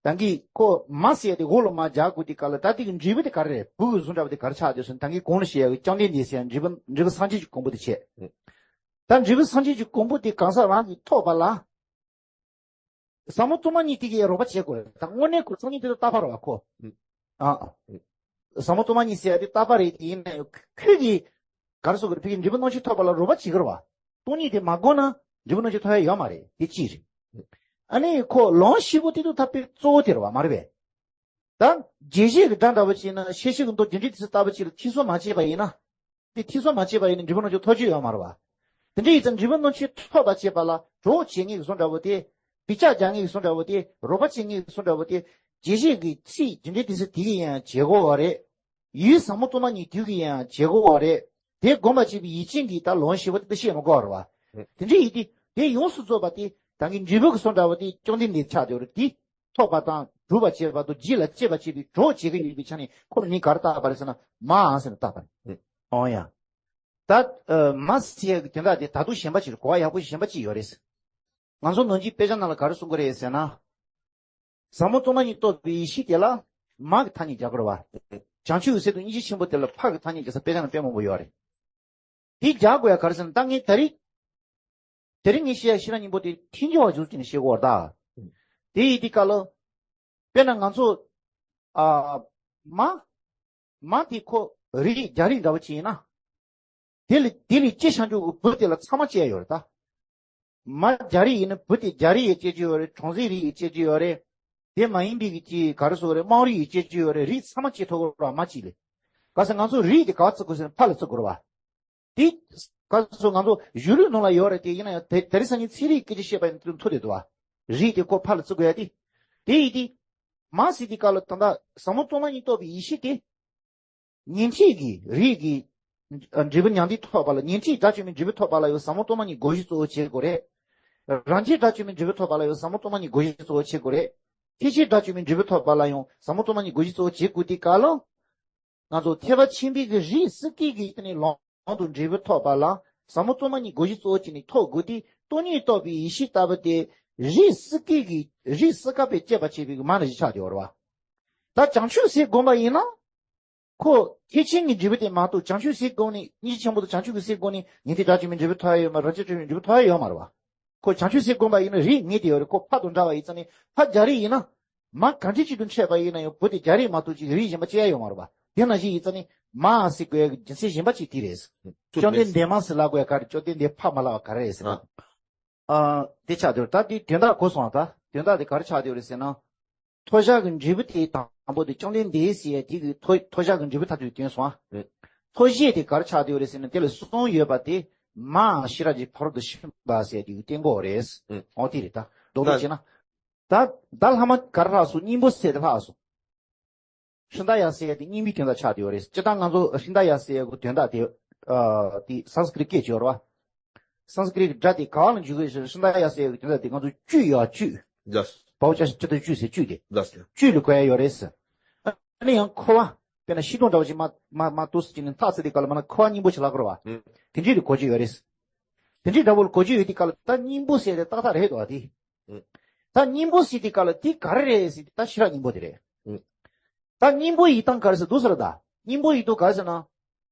ད་གིན་ཁོ་མ་ཟེར་དེ་འོག་ལ་མ་སྦྱར་དགོས་དེ་ག་ལ་ད་དེ་གི་འབྲས་བུ་དེ་ག་རེ་རེད། སྤུ་གུ་བཟུང་འདྲ་བོ་དེ་ག་རེ་ཆགས་བསྡད་སོང་ད་གིན་གོང་ལ་བཤད་ཡ་གི་བཅོམ་ལྡན་འདས་ཟེར་ཡ་འབྲས་བུ་འབྲས་བུ་སངས་རྒྱས་ཀྱི་གོ་འཕང་དེ་བྱས། ད་འབྲས་བུ་སངས་རྒྱས་ཀྱི་གོ་འཕང་དེ་གང་ཟག་རང་གིས་ཐོབ་པ་ལ། ཟབ་མོ་སྟོང་པ་ཉིད་དེ་གིས་རོགས་པ་བྱེད་དགོས་རེད། ད་དངོས་གནས་ཁོ་སྟོང་ཉིད་དེ་ལ་རྟག་པ་རེད་བ་ཁོ། ཨ། ཟབ་མོ་སྟོང་པ་ཉིད་ཟེར་ཡ་དེ་རྟག་པ་རེད་དེ་ཡིན་ན་ཡང་ཁོས་ཀྱིས་ག་རེ་ཟེར་དགོས་རེད། ཕ་གི་འབྲས་བུ་སྣོད་བཅུད་ཐོབ་པ་ལ་རོགས་པ་བྱེད་ཀྱི་རེད་བ། སྟོང་ཉིད་དེ་མ་གོ་ན་འབྲས་བུ་སྣོད་བཅུད་ཐོབ་ཡ་ཡོད་མ་རེད་དེ་གཅིག་རེད། ཨ་ནི་ཁོ་ལམ་བཞི་པོ་དེ་དུ་ཐབས་པའི་གཙོ་བོ་དེ་རེད་བ་མ་རེད་པས། ད། རྗེས་གཞིག་གི་སྒྲ་འདྲ་བོ་ཅིག་ན་ཤེས་བྱེད་ཀྱི་མདོ་རྒྱུ་འབྲས་དེ་ཚོ་ལྟ་བུ་ཅིག་ལ་ཐེ་ཚོམ་མ་བྱས་པ་ཡིན་ན། དེ་ཐེ་ཚོམ་མ་བྱས་པ་ཡིན་ན་འབྲས་བུ་སྣོད་བཅུད་ཐོབ་རྒྱུ་ཡོད་མ་རེད་བ། དེ་འདྲ་ཡིན་ཙང་འབྲས་བུ་སྣོད་བཅུད་ཐོབ་པ་བྱེད་པ་ལ་གྲོགས་བྱེད་མཁན་གྱི་བཟོ་འདྲ་བོ་དེ། བེད་སྤྱོད་རྒྱག་མཁན་གྱི་བཟོ་འདྲ་བོ་དེ། རོགས་པ་བྱེད་མཁན་གྱི་བཟོ་འདྲ་བོ་དེ། རྗེས་གཞིག་གི་ཚིག་རྒྱུ་འབྲས་དེ་ཚོ་དེ་གིས་ཡང་བྱེད་དགོས་བ་རེད། ཡུལ་ཟབ་མོ་སྟོང་པ་ཉིད་དེ་གིས་ཡང་བྱེད་དགོས་བ་རེད། དེ་བསྒོམ་པ་བྱེད་པའི་ཡིད་ཅན་གྱིས་ད་ལམ་བཞི་པོ་དེ་ཤེས་མི་དགོས་བ་རེད་བ། དེ་འདྲ་ཡིན་དུས་དེ་ཡོངས་སུ་རྫོགས་པ་དེ་ད་གིན་འབྲས་བུ་གི་བཟོ་འདྲ་བོ་དེ་བཅོམ་ལྡན་འདས་ཆགས་བསྡད་ཡོད་རེད་དེ། ཐོབ་པ་དང་སྒྲུབ་པར་བྱེད་པ་དང་རྒྱུད་ལ་སྐྱེད་པར་བྱེད་པའི་གྲོགས་བྱེད་ཀྱི་ཡོད་པའི་ཆ་ནས་ཁོ་ལ་མིང་ག་རེ་བཏགས་པ་རེད་ཟེར་ན་མ་ཟེར་ནས་བཏགས་པ་རེད། ཨོ་ཡ། ད་ཨ་མ་ཟེར་ཡག་གི་དོན་དག་དེ་ད་དུང་གཞན་པ་ཅིག་རེད། གོ་བ་ཡག་པོ་གཞན་པ་ཅིག་ཡོད་རེད། ང་ཚོ་ནང་ཆོས་དཔེ་ཆ་ནང་ལ་ག་རེ་གསུང་གི་རེད་ཟེར་ན། ཟབ་མོ་སྟོང་པ་ཉིད་རྟོགས་པའི་ཡེ་ཤེས་དེ་ལ་མ་གི་ཐ་སྙད་རྒྱག་གི་རེད་བ། བྱང་ཆུབ་ཀྱི་སེམས་དང་སྙིང་རྗེ་ཆེན་པོ་དེ་ལ་ཕ་གི་ཐ་སྙད་རྒྱག་ས་དཔེ་ཆ་ནང་དཔེ་མང་པོ་ཡོད་རེད། དེ་རྒྱག་དགོས་ཡ་ག་རེ་ཟེར་ན་ད་ངས་ད་རེས། དེ་རིང་ངས་བཤད་ཡ་ཤེས་རབ་སྙིང་པོ་དེ་ཐིང་ཅི་བ་ཟུར་ཅིག་ནས་བཤད་དགོས་རེད་ད། དེ་ཡིན་དུས་སྐབས་ལ། དཔེར་ན་ང་ཚོ། ཨ། མ། མ་དེ་ཁོ་རིགས་རྒྱ་རིགས་འདྲ་བོ་ཅིག་ཡིན་ན། དེ་ལས་དེ་ལས་སྐྱེས་བཞག་རྒྱུ་གི་བུ་དེ་ལ་ཚང་མ་སྐྱེ་ཡ་ཡོད་རེད་ད། མ་རྒྱ་རིགས་ཡིན་ན་བུ་དེ་རྒྱ་རིགས་ཡི་སྐྱེ་རྒྱུ་ཡོད་རེད། གྲོང་གསེབ་རིགས་ཡི་སྐྱེ་རྒྱུ་ཡོད་རེད། དེ་མ་ཡིན་པའི་གི་ཅི་ག་རེ་ཟེར་དགོས་རེད། དམངས་རིགས་ཀྱི་དཔྱད་བརྗོད་ཡོད་རེད། རིགས་ཚང་མ་བྱེད་ཐུབ་ཀྱི་རེད་བ། མ་གཅིག་ལས། གལ་སྲིད་ང་ཚོ་རིགས་དེ་ག་བརྩི་དགོས་ཟེར་ན་ཕ་ལ་བརྩི་དགོས་རེད་བ། དེ་ག་རེ་ཟེར། ང་ཚོ་གཞུང་ལུགས་ནང་ལ་ཡོད་རེད། དེ་ཡིན་ན་ཡང་དེ་དེ་རིང་སང་ཉིན་ཚན་རིག་སྐད་ཆ་བཤད་པ་ཡིན་ན་དེ་མཐོ་དེ་འདུག་བ། རིགས་དེ་ཁོ་ཕ་ལ་བརྩི་དགོས་ཡ་དེ། དེ་ཡིན་དེ། མ་ཟེར་དེ་ག་ལ་ད་ལྟ་ཟབ་མོ་གཙང་མ་ཉིད་རྟོགས་པའི་ཡེ་ཤེས་དེ། ཉན་ཐོས་ཀྱི་རིགས་ཀྱི་འབྲས་བུ་མྱང་འདས་ཐོབ་པ་ལ། ཉན་ཐོས་དགྲ་བཅོམ་པའི་འབྲས་བུ་ཐོབ་པ་ལ་ཡང་ཟབ་མོ་གཙང་མ་ཉིད་བསྒོ་གཞི་གཙོ་བོ་བྱེད་དགོས་རེད། རང་རྒྱལ་དགྲ་བཅོམ་པའི་འབྲས་བུ་ཐོབ་པ་ལ་ཡང་ཟབ་མོ་གཙང་མ་ཉིད་བསྒོ་གཞི་གཙོ་བོ་བྱེད་དགོས་རེད། ཐེག་ཆེན་དགྲ་བཅོམ་པའི་འབྲས་བུ་ཐོབ་པ་ལ་ཡང་ཟབ་མོ་གཙང་མ་ཉིད་བསྒོ་གཞི་གཙོ་བོ་བྱེད་དགོས་དེ་ག་ལ། ང་ཚོ་ཐེག་པ་ཆེན་པོའི་གི་རིགས་སུ་སྐྱེས་ཀྱི་སྟེང་ནས་ལམ་དུ་འབྲས་བུ་ཐོབ་པ་ལ་ཟབ་མོ་གཙང་མ་ཉིད་བསྒོ་གཞི་གཙོ་བོ་བྱས་ནས་ཐོབ་དགོས་དེ། སྟོང་ཉིད་རྟོགས་པའི་ཡེ་ཤེས་ལྟ་བུ་དེ་རིགས་སུ་སྐྱེས་ཀྱི་རིགས་སུ་སྐྱེས་པས་དཔྱད་པ་བྱེད་པའི་གི་མ་ནི་ཞིག་ཆགས་བསྡད་ཡོད་རེད་བ། ད་བྱང་ཆུབ་ཟེར་དགོངས་པ་ཡིན་ན། ཁོ་ཐེག་ཆེན་གྱི་འབྲས་བུ་དེ་མ་གཏོགས། བྱང་ཆུབ་ཟེར་དགོངས་ནས་སྙིང་རྗེ་ཆེན་པོ་དང་བྱང་ཆུབ་ཀྱི་ཟེར་དགོངས་ནས་ཉན་ཐོས་དགྲ་བཅོམ་པའི་འབྲས་བུ་ཐོབ་ཡ་ཡོད་མ། རང་རྒྱལ་དགྲ་བཅོམ་པའི་འབྲས་བུ་ཐོབ་ཡ་ཡོད་མ་རེད་བ། ཁོ་བྱང་ཆུབ་ཟེར་དགོངས་པ་ཡིན་ན་རིགས་ངེས་དེ་ཡོད་རེད། ཁོ་ཕ་དང་འདྲ་བ་ཡིན་ཙང་ནི་ཕ་རྒྱ་རིགས་ཡིན་ན། མ་གང་འདྲ་ཅིག་ཏུ་འཕྲད་པ་ཡིན་ན་ཡང་བུ་དེ་རྒྱ་རིགས་མ་གཏོགས་ཅིག་རིགས་གཞན་པ་སྐྱེ་ཡ་ཡོད་མ་རེད་བ། དེ་ནང་བཞིན་ཡིན་ཙང་ནི་མ་ཟེར་དགོས་ཡ་གི་རྒྱུ་མཚན་གཞན་པ་ཅིག་དེ་རེད། བཅོམ་ལྡན་འདས་མ་ཟེར་ལབ་དགོས་ཡ་ག་རེ། བཅོམ་ལྡན་འདས་ཕ་མ་ལབ་པ་ག་རེ་རེད་ཟེར་ན། ཨ། དེ་ཆགས་བསྡད་ཡོད་རེད། ད་དེ་དོན་དག་གོ་སོང་ཨ། ད་དོན་དག་དེ་ག་རེ་ཆགས་བསྡད་ཡོད་རེད་ཟེར་ན། ཐོབ་བྱ་གི་འབྲས་བུ་དེ་དང་པོ་དེ་བཅོམ་ལྡན་འདས་ཟེར་ཡ་དེ་གི་ཐོབ་ཐོབ་བྱ་གི་འབྲས་བུ་མཐར་ཐུག་བསྟན་སོང་ཨ། ཐོབ་བྱེད་དེ་ག་རེ་ཆགས་བསྡད་ཡོད་རེད་ཟེར་ན། དེ་ལ་གསུམ་ཡོད་པ་དེ། མ་ཤེས་རབ་ཀྱི་ཕ་རོལ་ཏུ་ཕྱིན་པ་ཟེར་ཡ་དེ་གི་བསྟན་གོ་རེད། ཨོ་དེ་རེད། ད་མདོར་བསྡུས་བྱས་ན། ད་ད་ལྷག་མ་ག་རེ་ལྷག་སོང་། སྙིང་པོ་ཟེར་དེ་ལྷག་སོང་། ཧྲི་ད་ཡ་ཟེར་ཡ་དེ་སྙིང་པོའི་དོན་དག་ཆགས་བསྡད་ཡོད་རེད། སྤྱིར་བཏང་ང་ཚོ་ཧྲི་ད་ཡ་ཟེར་ཡ་གི་དོན་དག་དེ། ཨ། དེ་སཾ་སྐྲྀཏ་སྐད་ཅིག་ཡོད་རེད་བ། སཾ་སྐྲྀཏ་སྒྲ་དེ་ག་བ་ལ་འཇུག་གི་ཡོད་ཟེར་ན། ཧྲི་ད་ཡ་ཟེར་ཡ་གི་དོན་དག་དེ་ང་ཚོ་བཅུད་ཡ་བཅུད། ལགས། བའོ་ཅ་ཞབས་ཀྱུ་ཏ་བཅུད་ཟེར་བཅུད་དེ། ལགས། བཅུད་ལ་གོ་ཡ་ཡོད་རེད་ཟེར། ཨ་ནི་ཡང་ཁོ་བ། དཔེར་ན་ཤིང་སྡོང་འདྲ་བོ་ཅིག་མ་མ་མ་ཏོག་ཙམ་ཅིག་ནས་འཐག་ཚར་དུས་སྐབས་ལ་མ་ན་ཁོ་བ་སྙིང་པོ་ཞིག་ལྷག་གི་རེད་བ། ཨུ། དེ་འདྲའི་རིགས་གོ་རྒྱུ་ཡོད་རེད། དེ་འདྲའི་འདྲ་བོ་ལ་གོ་རྒྱུ་ཡོད་དུས་སྐབས་ལ་ད་སྙིང་པོ་ཟེར་དེ་ཏག་ཏག་རེད་འདུག་བ་དེ། ཨུ། ད་སྙིང་པོ་ཟེར་དུས་སྐབས་ལ་དེ་ག་རེ་རེད་ཟེར་དུས་ད་ཤེས་རབ་སྙིང་པོ་དེ་རེད། ཨུ། ད་སྙིང་པོ་ཡིན་སྟངས་ག་རེ་ཟེར་འདུག་ཟེར་ད། སྙིང་པོ་ཡིན་སྟངས་ག་རེ་ཟེར་ན།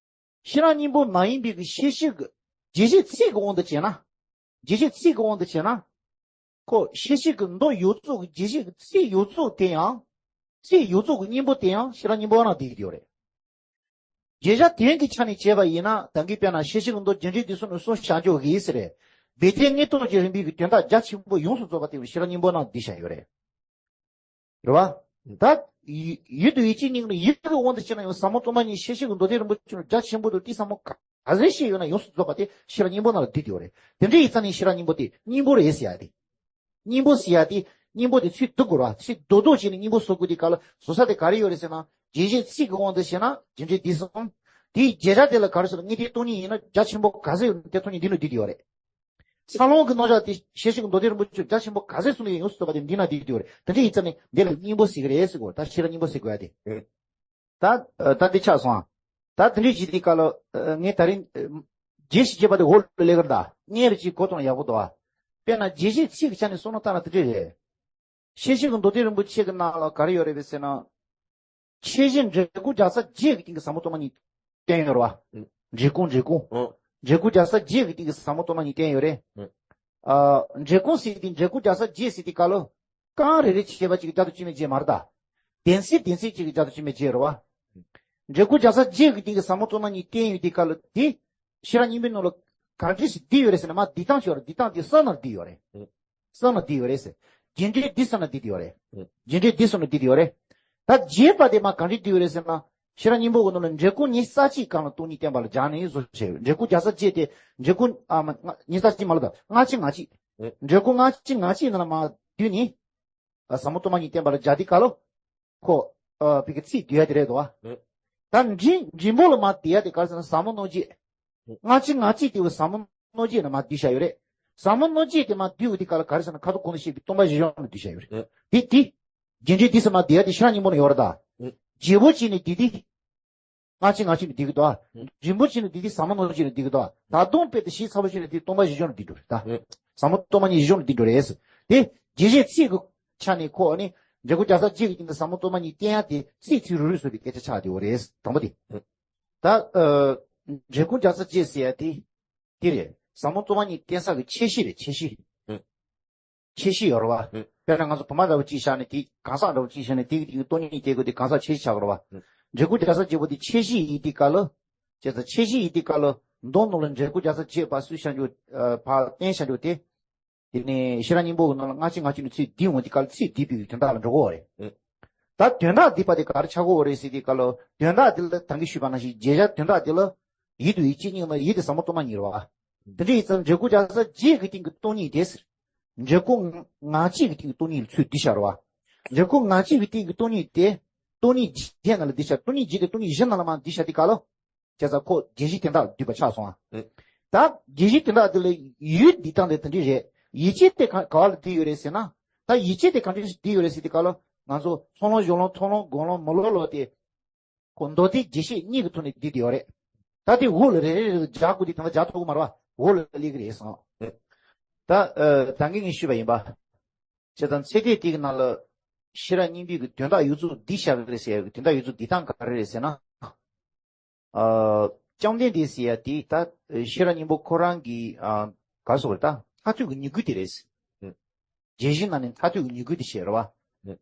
ཤེས་རབ་སྙིང་པོ་མ་ཡིན་པའི་གི་ཤེས་བྱེད་ཀྱི་རྗེས་བྱེད་ཚིག་གི་དབང་དུ་བྱས་ན། རྗེས་བྱེད་ཚིག་གི་དབང་དུ་བྱས་ན། ཁོ་ཤེས་བྱེད་ཀྱི་མདོ་ཡོངས་རྫོགས་ཀྱི་རྗེས་བྱེད་ཀྱི་ཚིག་ཡོངས་རྫོགས་དེ་ཡང་། ཚིག་ཡོངས་རྫོགས་ཀྱི་སྙིང་པོ་དེ་ཡང་ཤེས་རབ་སྙིང་པོ་ནང་བསྡུས་ཡོད་རེད། བརྗོད་བྱ་དོན་གྱི་ཆ་ནས་བྱས་པ་ཡིན་ན། ད་གིན་དཔེར་ན་ཤེས་བྱེད་ཀྱི་མདོ་རྒྱུ་འབྲས་དེ་གསུམ་ནི་གསུམ་བྱང་ཆུབ་ཀྱི་ཟེར་རེད། བེ་ཏའི་དངོས་སྟོབས་ཀྱི་རིམ་པའི་གི་དོན་དག་རྒྱ་ཆེན་པོ་ཡོངས་སུ་རྫོགས་པ་དེ་ཤེས་རབ་སྙིང་པོ་ནང་བསྡུས་བཞག་ཡོད་རེད། རེད་བ། ད་ཡུལ་དུ་ཡུལ་གཅིག་གཉིས་ནི་ཡུལ་གྱི་དབང་དུ་བྱས་ན་ཡང་ཟབ་མོ་གཙང་མ་ཉིད་ཤེས་བྱེད་ཀྱི་མདོ་སྡེ་རིན་པོ་ཆེ་ནི་རྒྱ་ཆེན་པོ་དང་དེ་ཟབ་མོ་ག་ཚད་ཤེས་ཡོད་ན་ཡོངས་སུ་རྫོགས་པ་དེ་ཤེས་རབ་སྙིང་པོ་ནང་ལ་བསྡུས་ཡོད་རེད། དེ་འདྲ་ཡིན་ཙང་ནི་ཤེས་རབ་སྙིང་པོ་དེ་སྙིང་པོ་རེད་ཟེར་ཡ་དེ། སྙིང་པོ་ཟེར་ཡ་དེ། སྙིང་པོ་དེ་ཚིག་སྡུད་དགོས་རེད་བ། ཚིག་རྡོག་རྡོག་བྱས་ནས་སྙིང་པོ་བཟོ་དགོས་དུས་སྐབས་ལ་བཟོ་ས་དེ་ག་རེ་ཡོད་རེད་ཟེར་ན། རྗེས་བྱེད་ཚིག་གི་དབང་དུ་བྱས་ན་རྒྱུ་འབྲས་དེ་གསུམ། དེའི་བརྗོད་བྱ་དེ་ལ་ག་རེ་ཟེར་ན། དངོས་བསྟན་སྟོང་ཉིད་ཡིན་ན་རྒྱ་ཆེན་པོ་ག་ཚད་ཡོད་ན་དེ་སྟོང་ཉིད་འདི་ནང་བསྡུས་ཡོད་རེད། འཚར་ལོངས་ཀྱི་རྣམ་གཞག་དེ་ཤེས་བྱེད་ཀྱི་མདོ་སྡེ་རིན་པོ་ཆེ་རྒྱ་ཆེན་པོ་ག་ཚད་གསུངས་ནས་ཡོངས་སུ་རྫོགས་པ་དེ་འདི་ན་བསྡུས་ཡོད་རེད། དེ་འདྲ་ཡིན་ཙང་ནས་འདི་ལ་སྙིང་པོ་ཟེར་གི་རེད་ཟེར་གོ། ད་ཤེས་རབ་སྙིང་པོ་ཟེར་དགོས་ཡ་དེ། ད་ད་འདི་ཆགས་སོང་ཨ། ད་དེ་འདྲ་བྱེད་དུས་སྐབས་ལ་ངས་ད་རིང་རྗེས་ཤིག་བྱེད་པ་དེ་འོག་ལ་ལས་ཀར་ད་ངས་རེ་ཅིག་གོ་ཐོག་ལ་ཡག་པོ་འདུག་ཨ། དཔེར་ན་རྗེས་བྱེད་ཚིག་གི་ཆ་ནས་གསུངས་ན་ལྟ་ན་དེ་འདྲ་རེད། ཤེས་བྱེད་ཀྱི་མདོ་སྡེ་རིན་པོ་ཆེ་གི་ནང་ལ་ག་རེ་ཡོད་རེད་པས་ཟེར་ན། ཁྱད་གཞི་འབྲས་བུ་རྒྱལ་སྲས་བརྒྱད་ཀྱི་སྟེང་གི་ཟབ་མོ་གཙང་མ་གཉིས་བསྟན་ཡོད་རེད་བ། ཨང་། འབྲས་སྐུང་འབྲས་སྐུང་། ཨང་། འབྲས་བུ་རྒྱལ་སྲས་བརྒྱད་ཀྱི་སྟེང་གི་ཟབ་མོ་གཙང་མ་གཉིས་བསྟན་ཡོད་རེད། ཨང་། ཨ། འབྲས་སྐུང་ཟེར་དུས་འབྲས་བུ་རྒྱལ་སྲས་བརྒྱད་ཟེར་དུས་སྐབས་ལ། རྐང་རེ་རེ་བྱས་པ་གཅིག་གི་རྒྱ་མཚོ་ཆུ་མེད་བརྗེད་མ་རེད་ད། གདན་ཚིགས་གདན་ཚིགས་གཅིག་གི་རྒྱ་མཚོ་ཆུ་མེད་བརྗེད་རེད་བ། འབྲས་བུ་རྒྱལ་སྲས་བརྒྱད་ཀྱི་སྟེང་གི་ཟབ་མོ་གཙང་མ་གཉིས་བསྟན་ཡོད་དུས་སྐབས་ལ་དེ། ཤེས་རབ་སྙིང་པོའི་ནང་ལ་གང་འདྲ་ཞིག་བསྡུས་ཡོད་རེད་ཟེར་ན། མར་བསྡུས་སྟངས་ཤིག་ཡོད་རེད། བསྡུས་སྟངས་དེ་གསུམ་ནང་བསྡུས་ཡོད་རེད། གསུམ་ལ་བསྡུས་ཡོད་རེད་ཟེར། རྒྱུ་འབྲས་འདི་གསུམ་ལ་བསྡུས་ཡོད་རེད། རྒྱུ་འབྲས་འདི་གསུམ་ལ་བསྡུས་ཡོད་རེད། ད་རྒྱས་པ་དེ་མར་གང་འདྲ་བསྡུས་ཡོད་རེད་ཟེར་ན། ཤེས་རབ་སྙིང་པོ་གི་ནང་ལ་འབྲས་སྐུང་ཉི་ཤུ་རྩ་གཅིག་གང་ལ་སྟོང་ཉིད་བསྟན་པ་ལ་སྦྱར་ནས་བཟོ་བྱས་ཡོད། འབྲས་སྐུང་རྒྱལ་སྲས་བརྒྱད་དེ། འབྲས་སྐུང་ཨ་མ་ཉི་ཤུ་རྩ་གཅིག་མ་ལ་ད་ལྔ་བཅུ་ང་གཅིག་འབྲས་སྐུང་ལྔ་བཅུ་ང་གཅིག་ནང་ལ་མར་བསྡུས་ནས། ཨ། ཟབ་མོ་གཙང་མ་གཉིས་བསྟན་པ་ལ་སྦྱར་དུས་སྐབས་ལ། ཁོ། ཨ། བི་གི་ཚིག་བསྡུས་ཡ་དེ་རེད་དོ། ཨ། ད་འབྲིང་འབྲིང་པོ་ལ་མར་བསྡུས་ཡ་དེ་ག་རེ་ཟེར་ན། ཟབ་མོ་གནོད་བྱེད། ལྔ་བཅུ་ང་གཅིག་དེ་བས་ཟབ་མོ་གནོད་བྱེད་ལ་མར་བསྡུས་བཞག་ཡོད་རེད། ཟབ་མོ་གནོད་བྱེད་དེ་མར་བསྡུས་པ་དེ་ག་ལ་ག་རེ་ཟེར་ན། ཁ་དོག་གོང་དུ་བཤད་པའི་སྟོང་པ་བཞི་སྦྱོར་ལ་བསྡུས་བཞག་ཡོད་རེད། ཨ། དེ་དེ། རྒྱུ་འབྲས་དེ་ཟེར་མར་བསྡུས་ཡ་དེ་ཤེས་རབ་སྙིང་པོ་ནང་ཡོད་རེད་ད། ཨ། བརྗེ་པོ་བྱས་ནས་བསྡུས་དེ། ལྔ་བཅུ་ང་གཅིག་ནས་བསྡུས་ཀྱི་འདུག་ཨ། ཨ། འབྲིང་པོ་བྱས་ནས་བསྡུས་དེ་ཟབ་མོ་གནོད་བྱེད་ནས་བསྡུས་ཀྱི་འདུག་ཨ། ད་དུང་དཔེ་དེ་ཞིབ་ཚགས་པོ་བྱས་ནས་དེ་སྟོང་པ་བཞི་སྦྱོར་ནས་བསྡུས་འགྲོ་རེད་ད། ཨ། ཟབ་མོ་གཙང་མ་གཉིས་བཞི་སྦྱོར་ནས་བསྡུས་འགྲོ་རེད། དེ་རྗེས་བྱེད་ཚིག་གི་ཆ་ནས་ཁོ་ནི་འབྲས་སྐུང་རྒྱལ་སྲས་བརྒྱད་ཀྱི་སྟེང་དུ་ཟབ་མོ་གཙང་མ་གཉིས་བསྟན་ཡ་དེ་ཚིག་ཚིག་རུ་རུ་བཟོས་པའི་སྐད་ཆ་ཆགས་བསྡད་ཡོད་རེད། དང་པོ་དེ། ཨ། ད། ཨ། འབྲས་སྐུང་རྒྱལ་སྲས་བརྒྱད་ཟེར་ཡ་དེ། དེ་རེད། ཟབ་མོ་གཙང་མ་གཉིས་བསྟན་ས་གི་ཁྱད་གཞི་རེད། ཁྱད་གཞི། ཨ། ཁྱད་གཞི་ཡོད་རེད་བ། ཨ། དཔེར་ན་ང་ཚོ་བོད་མ་འདྲ་བོ་གཅིག་བཞག་ནས་དེ་གང་ཟག་འདྲ་བོ་གཅིག་བཞག་ནས་དེ་གི་དེ་གི་སྟོང་ཉིད་སྐྱེ་དགོས་དེ་གང་ཟག་ཁྱད་གཞི་ཆགས་ཀྱི་རེད་བ། ཨ། འབྲས་སྐུང་རྒྱལ་སྲས་བརྒྱད་པོ་དེ་ཁྱད་གཞི་ཡིན་དུས་སྐབས་ལ། བྱས་ཙང་ཁྱད་གཞི་ཡིན་དུས་སྐབས་ལ་མདོ་ནང་ལ་འབྲས་སྐུང་རྒྱལ་སྲས་བརྒྱད་པ་སུས་བྱ་འཇུག་ཨ། ཕར་བསྟན་བྱ་འཇུག་དེ། དེ་ནས་ཤེས་རབ་སྙིང་པོ་གི་ནང་ལ་སྔ་ཕྱི་སྔ་ཕྱི་ནས་ཚུར་བསྡུས་འོང་དུས་སྐབས་ལ་ཚུར་བསྡུས་པའི་དོན་དག་ལ་འགྲོ་གི་ཡོད་རེད། ཨེ། ད་དོན་དག་བསྡུས་པ་དེ་ག་རེ་ཆགས་ཀྱི་ཡོད་རེད་ཟེར་དུས་སྐབས་ལ། དོན་དག་དེ་ལ་ད་གིན་ཞུས་པ་ནང་བཞིན་རྗེས་འཇོག་དོན་དག་དེ་ལ་ཡིད་དང་ཡིད་ཆེས་གཉིས་ནི་ཡིད་དེ་ཟབ་མོ་སྟོང་པ་ཉིད་རེད་བ། དེ་འདྲ་ཡིན་ཙང་འབྲས་བུ་བྱ་ས་རྗེས་ཀྱི་སྟེང་གི་སྟོང་ཉིད་དེ་ཟེར། འབྲས་བུ་ངང་རྗེས་ཀྱི་སྟེང་གི་སྟོང་ཉིད་ལ་ཚུར་བསྡུས་བཞག་རེད་བ། འབྲས་བུ་ངང་རྗེས་ཀྱི་སྟེང་གི་སྟོང་ཉིད་དེ་སྟོང་ཉིད་རྗེས་ནང་ལ་བསྡུས་བཞག་སྟོང་ཉིད་རྗེས་དེ་སྟོང་ཉིད་གཞི་ནང་ལ་མར་བསྡུས་བཞག་དུས་སྐབས་ལ། བྱས་ཙང་ཁོ་རྗེས་གཞི་དོན་དག་བསྡུས་པ་ཆགས་སོང་ཨ། ཨེ། ད་རྗེས་གཞི་དོན་དག་དེ་ལ་ཡུལ་འདི་སྟངས་དེ་དེ་འདྲ་རེད། ཡིད་ཆེས་དེ་ག་ག་བ་ལ་བསྡུས་ཡོད་རེད་ཟེར་ན། ད་ཡིད་ཆེས་དེ་གང་འདྲ་ཞིག་བསྡུས་ཡོད་རེད་ཟེར་དུས་སྐབས་ལ། ང་ཚོ་ཚོགས་ལམ་གཞུང་ལམ་མཐོང་ལམ་སྒོམ་ལམ་མི་སློབ་ལམ་དེ། ཁོ་མདོ་སྡེ་རྗེས་ཤེས་གཉིས་ཀྱི་ཐོག་ནས་བསྡུས་ཏེ་ཡོད་རེད། ད་དེ་འོག་ལ་རེ་རེ་རེ་རེ་སྦྱར་དགོས་དུས་ད་ལྟ་སྦྱར་ཐུབ་ཀྱི་མ་རེད་བ། འོག་ལ་སླེབས་ཀྱི་རེད་བསམ། ད་ཨ་ད་གིན་ངས་ཞུས་པ་ཡིན་པ། བྱས་ཙང་ཚིག་དེ་དེ་གི་ནང་ལ་ཤེས་རབ་སྙིང་པོའི་གི་དོན་དག་ཡོངས་རྫོགས་བསྡུས་བཞག་གི་རེད་ཟེར་ཡ་གི་དོན་དག་ཡོངས་རྫོགས་བསྡུས་སྟངས་ག་རེ་རེད་ཟེར་ན། ཨ། བཅོམ་ལྡན་འདས་ཟེར་ཡ་དེ་ད་ཤེས་རབ་སྙིང་པོ་ཁོ་རང་གི་ཨ་ག་རེ་ཟེར་དགོས་རེད། ད་མཐར་ཐུག་གི་མྱུ་གུ་དེ་རེད། ཨེ། རྗེས་གཞི་ནང་ནས་མཐར་ཐུག་གི་མྱུ་གུ་དེ་བཤད་རེད་བ། ཨེ།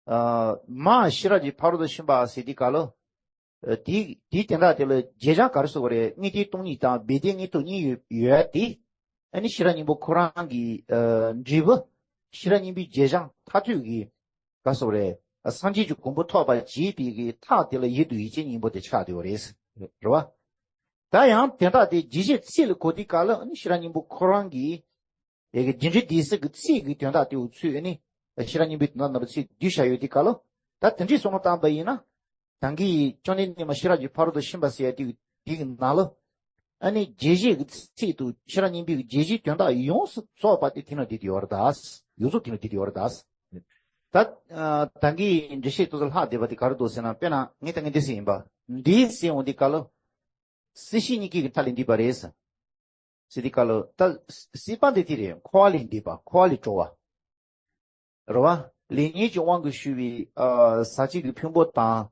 ཨ། མ་ཤེས་རབ་ཀྱི་ཕ་རོལ་ཏུ་ཕྱིན་པ་ཟེར་དུས་སྐབས་ལ། ཨ། དེ་དེའི་དོན་དག་དེ་ལ་རྗེས་འཇོག་ག་རེ་ཟེར་དགོས་རེད། དངོས་བསྟན་སྟོང་ཉིད་དང་སྦས་དོན་དངོས་ཐོབ་གཉིས་ཡོད་ཡོད་དེ། ཨ་ནི་ཤེས་རབ་སྙིང་པོ་ཁོ་རང་གི་ཨ་འབྲས་བུ། ཤེས་རབ་སྙིང་པོའི་རྗེས་འཇོག་མཐར་ཐུག་གི་ག་རེ་ཟེར་དགོས་རེད། སངས་རྒྱས་ཀྱི་གོ་འཕང་ཐོབ་པར་བྱེད་པའི་གི་ཐབས་དེ་ལ་ཡིད་དང་ཡིད་ཆེས་གཉིས་པོ་དེ་ཆགས་བསྡད་ཡོད་རེད། རེད་བ། ད་ཡང་དོན་དག་དེ་རྗེས་གཞི་ཚིག་ལ་གོ་དུས་སྐབས་ལ་ཨ་ནི་ཤེས་རབ་སྙིང་པོ་ཁོ་རང་གི་ཡ་གི་རྒྱས་འབྲིང་སྡེ་སྲིད་ཀྱི་ཚིག་གི་དོན་དག་དེ་འུ་ཚོས་ཨ་ནི་ཤེས་རབ་སྙིང་པོའི་དོན་དག་རྣམ་པ་ཚིག་བསྡུས་བཞག་ཡོད་དུས་སྐབས་ལ། ད་དེ་འདྲའི་བསམ་བློ་བཏང་པ་ཡིན་ན། ད་གིན་བཅོམ་ལྡན་འདས་མ་ཤེས་རབ་ཀྱི་ཕ་རོལ་ཏུ་ཕྱིན་པ་ཟེར་ཡ་དེ་དེ་གི་ནང་ལ། ཨ་ནི་རྒྱས་བཤད་ཀྱི་ཚིག་ཏུ་ཤེས་རབ་སྙིང་པོའི་རྒྱས་བཤད་དོན་དག་ཡོངས་སུ་རྫོགས་པ་དེ་དེ་ན་བསྡུས་ཏེ་ཡོད་རེད་ད། ཡོངས་སུ་དེ་ན་བསྡུས་ཏེ་ཡོད་རེད་ད། ད་ཨ་ད་གིན་འགྲེལ་བཤད་ཏོག་ཙམ་ལྷག་བསྡད་པ་དེ་ག་རེ་འདུག་ཟེར་ན། དཔེར་ན་ངས་ད་ངས་འདི་ཟེར་ཡིན་པ། འདི་ཟེར་འོང་དུས་སྐབས་ལ། སྲིད་ཞི་གཉིས་ཀའི་མཐའ་ལས་འདས་པ་རེད་ཟེར། ཟེར་དུས་སྐབས་ལ་ད་སྲིད་པ་འདི་དེ་རེད། འཁོར་བ་ལས་འདས་པ། འཁོར་བ་ལས་གྲོལ་བ། རེད་བ། ལེགས་ཉེས་ཀྱི་དབང་གིས་ཞུ་བའི་ཨ་ཟག་བཅས་ཀྱི་ཕུང་པོ་དང་།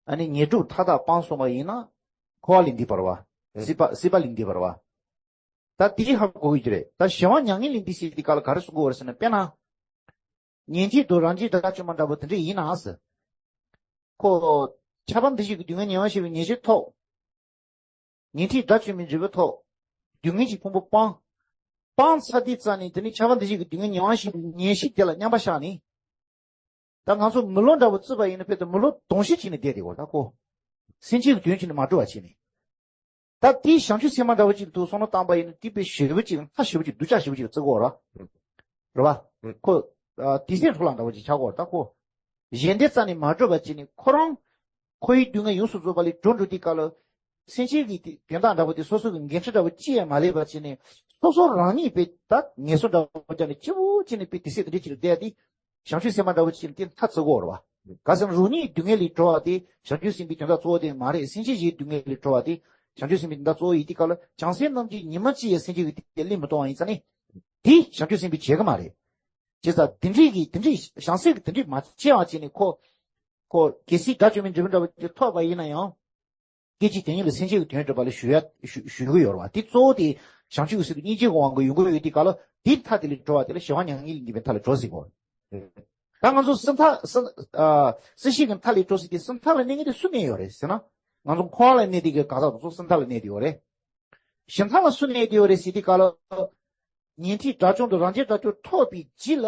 ཨ་ནི་ཉེས་སྒྲིབ་མཐའ་དག་སྤངས་སོང་བ་ཡིན་ན། འཁོར་བ་ལས་འདས་པ་རེད་བ། ཨེ། སྲིད་པ་སྲིད་པ་ལས་འདས་པ་རེད་བ། ད་དེའི་ཧ་གོ་གི་རེད། ད་གཞན་དབང་མྱ་ངན་ལས་འདས་ཟེར་དུས་སྐབས་ལ་ག་རེ་གསུང་གི་ཡོད་རེད་ཟེར་ན། དཔེར་ན། ཉན་ཐོས་དང་རང་རྒྱལ་དགྲ་བཅོམ་པ་འདྲ་པོ་དེ་འདྲ་ཡིན་ན་ཟེར། ཁོ། ཆགས་པ་འདུ་བྱེད་ཀྱི་སྡུག་བསྔལ་ཉེ་བར་ཞི་བའི་ཉེར་ཞི་ཐོབ། ཉན་ཐོས་དགྲ་བཅོམ་པའི་འབྲས་བུ་ཐོབ། སྡུག་བསྔལ་གྱི་ཕུང་པོ་སྤངས། སྤངས་ཚར་དུས་ཙམ་ནས་དེ་ནི་ཆགས་པ་འདུ་བྱེད་ཀྱི་སྡུག་བསྔལ་ཉེ་བར་ཞི་བའི་ཉེར་ཞི་དེ་ལ་མཉམ་པར་བཞག་ནས། ད་ང་ཚོ་མི་ལོ་འདྲ་པོ་བརྩིས་པ་ཡིན་ན་ཕེབས་ཏེ་མི་ལོ་དུང་ཕྱུར་བྱས་ནས་བསྡད་དེ་གོ་ད་ཁོ། སེམས་ཅན་གྱི་དོན་བྱས་ནས་མ་གྲུབ་པ་བྱས་ནས། ད་དེའི་བྱང་ཆུབ་སེམས་དཔའ་འདྲ་པོ་ཅིག་ཏུ་བསམ་བློ་བཏང་པ་ཡིན་ན་དེ་དཔེ་ཞེ་པོ་ཅིག་སྔ་ཞེ་པོ་ཅིག་སྡུག་ཅག་ཞེ་པོ་ཅིག་བརྩི་གི་ཡོད་རེད། རེད་བ། ཁོ། ཨ་དེ་སེམས་འཕྲོག་ལམ་འདྲ་པོ་ཅིག་ཆགས་ཀྱི་ཡོད་རེད་ད་ཁོ། གཞན་དོན་རྩ་ནས་མ་གྲུབ་པ་བྱས་ནས་ཁོ་རང་། འཁོར་བའི་སྡུག་བསྔལ་ཡོངས་སུ་རྫོགས་པ་ལས་གྲོལ་འགྲོ་དུས་སྐབས་ལ། སེམས་ཅན་གྱི་དོན་དག་འདྲ་པོ་དེ་སོ་སོ་གི་འགན་འཁྲི་འདྲ་པོ་ཅི་ཡང་མ་ལེན་པ་བྱས་ནས། སོ་སོ་རང་ཉིད་དཔེ་ད་ངལ་གསོ་འདྲ་པོ་བརྒྱབ་ནས་སྐྱིད་པོ་བྱས་ནས་དཔེ་དེ་སྲིད་དེ་འདྲའི་ཅིག་ལ་བསྡད་དེ། བྱང་ཆུབ་སེམས་དཔའ་འདྲ་པོ་ཅིག་ལ་དེ་མཐའ་བརྩི་གི་ཡོད་རེད་བ། ག་ཟེར་ན་རང་ཉིད་སྡུག་བསྔལ་ལས་གྲོལ་བ་དེ་བྱང་ཆུབ་སེམས་དཔའི་དོན་དག་གཙོ་བོ་དེ་མ་རེད། སེམས་ཅན་གཞན་སྡུག་བསྔལ་ལས་གྲོལ་བ་དེ་བྱང་ཆུབ་སེམས་དཔའི་དོན་དག་གཙོ་བོ་ཡིན་དུས་སྐབས་ལ། བྱང་སེམས་རྣམས་ཀྱིས་ཉི་མ་གཅིག་ཡང་སེམས་ཅན་གྱི་དོན་དེ་ལུས་མི་གཏོང་བ་ཡིན་ཙང་ནི། དེ་བྱང་ཆུབ་སེམས་དཔའི་བྱེད་ཀྱི་མ་རེད། བྱས་ཙང་དེ་འདྲའི་གི་དེ་འདྲའི་བྱང་སེམས་ཀྱི་དེ་འདྲའི་མ་བྱས་པ་བྱས་ནས་ཁོ། ཁོ་གལ་སྲིད་དགྲ་བཅོམ་པའི་འབྲས་བུ་འདྲ་བ་ཅིག་ཐོབ་པ་ཡིན་ན་ཡང་། སྐད་ཅིག་དེ་ཉིད་ལ་སེམས་ཅན་གྱི་དོན་སྒྲུབ་པ་ལ་ཞུ་ཡ་ཞུ་ཞུ་གི་ཡོད་རེད་བ། དེ་གཙོ་བོ་དེ་བྱང་ཆུབ་ཀྱི་སེམས་དང་སྙིང་རྗེ་གི་དབང་གིས་ཡོང་གི་ཡོད་དུས་སྐབས་ལ། དེའི་མཐའ་དེ་ལས་གྲོལ་བ་དེ་ལ་གཞན་དབང་མྱ་ངན་ལས་འདས་པའི་མཐའ་ལ་གྲོལ་ཟེར་གོ། ད་ང་ཚོ་སྲིད་མཐའ་སྲིད་ཨ་སྲིད་ཞི་གི་མཐའ་ལས་གྲོལ་ཟེར་དུས་སྲིད་མཐའ་ལ་གནས་མཁན་དེ་སུ་གནས་ཡོད་རེད་ཟེར་ན། ང་ཚོ་འཁོར་བ་ལ་གནས་དེ་གི་ག་ས་དང་ཚོ་སྲིད་མཐའ་ལ་གནས་དེ་ཡོད་རེད། གཞན་མཐའ་ལ་སུ་གནས་དེ་ཡོད་རེད་ཟེར་དུས་སྐབས་ལ། ཉན་ཐོས་དགྲ་བཅོམ་དང་རང་རྒྱལ་དགྲ་བཅོམ་ཐོབ་པའི་རྗེས་ལ།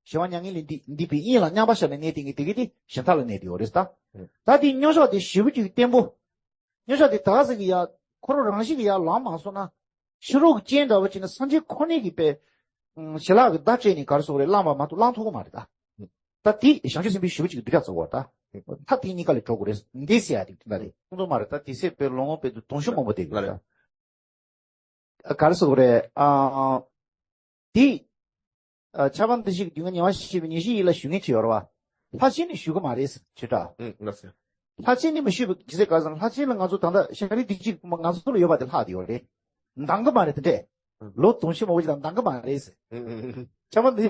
གཞན་དབང་མྱ་ངན་ལས་འདས་འདས་པའི་དབྱིངས་ལ་མཉམ་པར་བཞག་ནས་གནས་དེ་གི་དེ་གི་དེ་གཞན་མཐའ་ལ་གནས་དེ་ཡོད་རེད་ད། ད་དེ་མཉམ་བཞག་དེ་ཞེ་པོ་ཅིག་བརྟན་པོ། མཉམ་བཞག་དེ་ད་ག་ཟེ་གི་ཡ། ཁོ་རང་རང་བཞིན་གི་ཡ་ལངས་མ་སོང་ན། ཕྱི་རོལ་གྱི་རྐྱེན་འདྲ་བོ་བྱས་ནས་སེམས་ཅན་ཁོ་ནའི་གི་དཔེ། ཞལ་ལག་གི་བརྡ་སྤྲད་ནས་ག་རེ་ཟེར་དགོས་རེད། བླངས་པ་མ་གཏོགས་བླང་ཐུབ་ཀྱི་མ་རེད་ད། ད་དེ་བྱང་ཆུབ་སེམས་དཔའི་ཞེ་པོ་ཅིག་གི་གདུལ་བྱ་ཚོ་བར་ད། མཐའ་དེ་གཉིས་ཀ་ལས་གྲོལ་དགོས་རེད་འདི་ཟེར་ཡ་དེ་དེ་འདྲ་རེད། ཁོང་ཚོ་མ་རེད་ད། དེ་ཚེ་དཔེ་ལོ་ངོ་དཔེ་དུ་དུང་ཕྱུར་མང་པོ་དེ་གི་ལ་རེད། ཨ་ག་རེ་ཟེར་དགོས་རེད། ཨ་དེ། ཨ་ཆགས་པ་འདུ་བྱེད་ཀྱི་སྡུག་བསྔལ་ཉེ་བར་ཞི་བའི་ཉེར་ཞིའི་ཡུལ་ལ་ཞུགས་མཁན་ཅིག་ཡོད་རེད་བ། ལྷ་ཆེན་ནི་ཞུགས་ཀྱི་མ་རེད་ཟེར་ཆོས་གྲགས། ཨུ་ལགས་སོ། ལྷ་ཆེན་ནི་མི་ཞུགས་པའི་གི་ཟེར་ག་ཟེར་ན། ལྷ་ཆེན་ལ་ང་ཚོ་ད་ལྟ་ཤཱ་རིའི་བདེ་སྐྱིད་ང་ཚོ་ལ་ཡོད་པ་དེ་ལྷག་དེ་ཡོད་རེད། འདང་གི་མ་རེད་དེ་འདྲས། ཨུ། ལོ་དུང་ཕྱུར་མང་པོ་ཞིག་ལ་འདང་གི་མ་རེད་ཟེར། ཨུ་ཨུ། ཆགས་པ་འདི།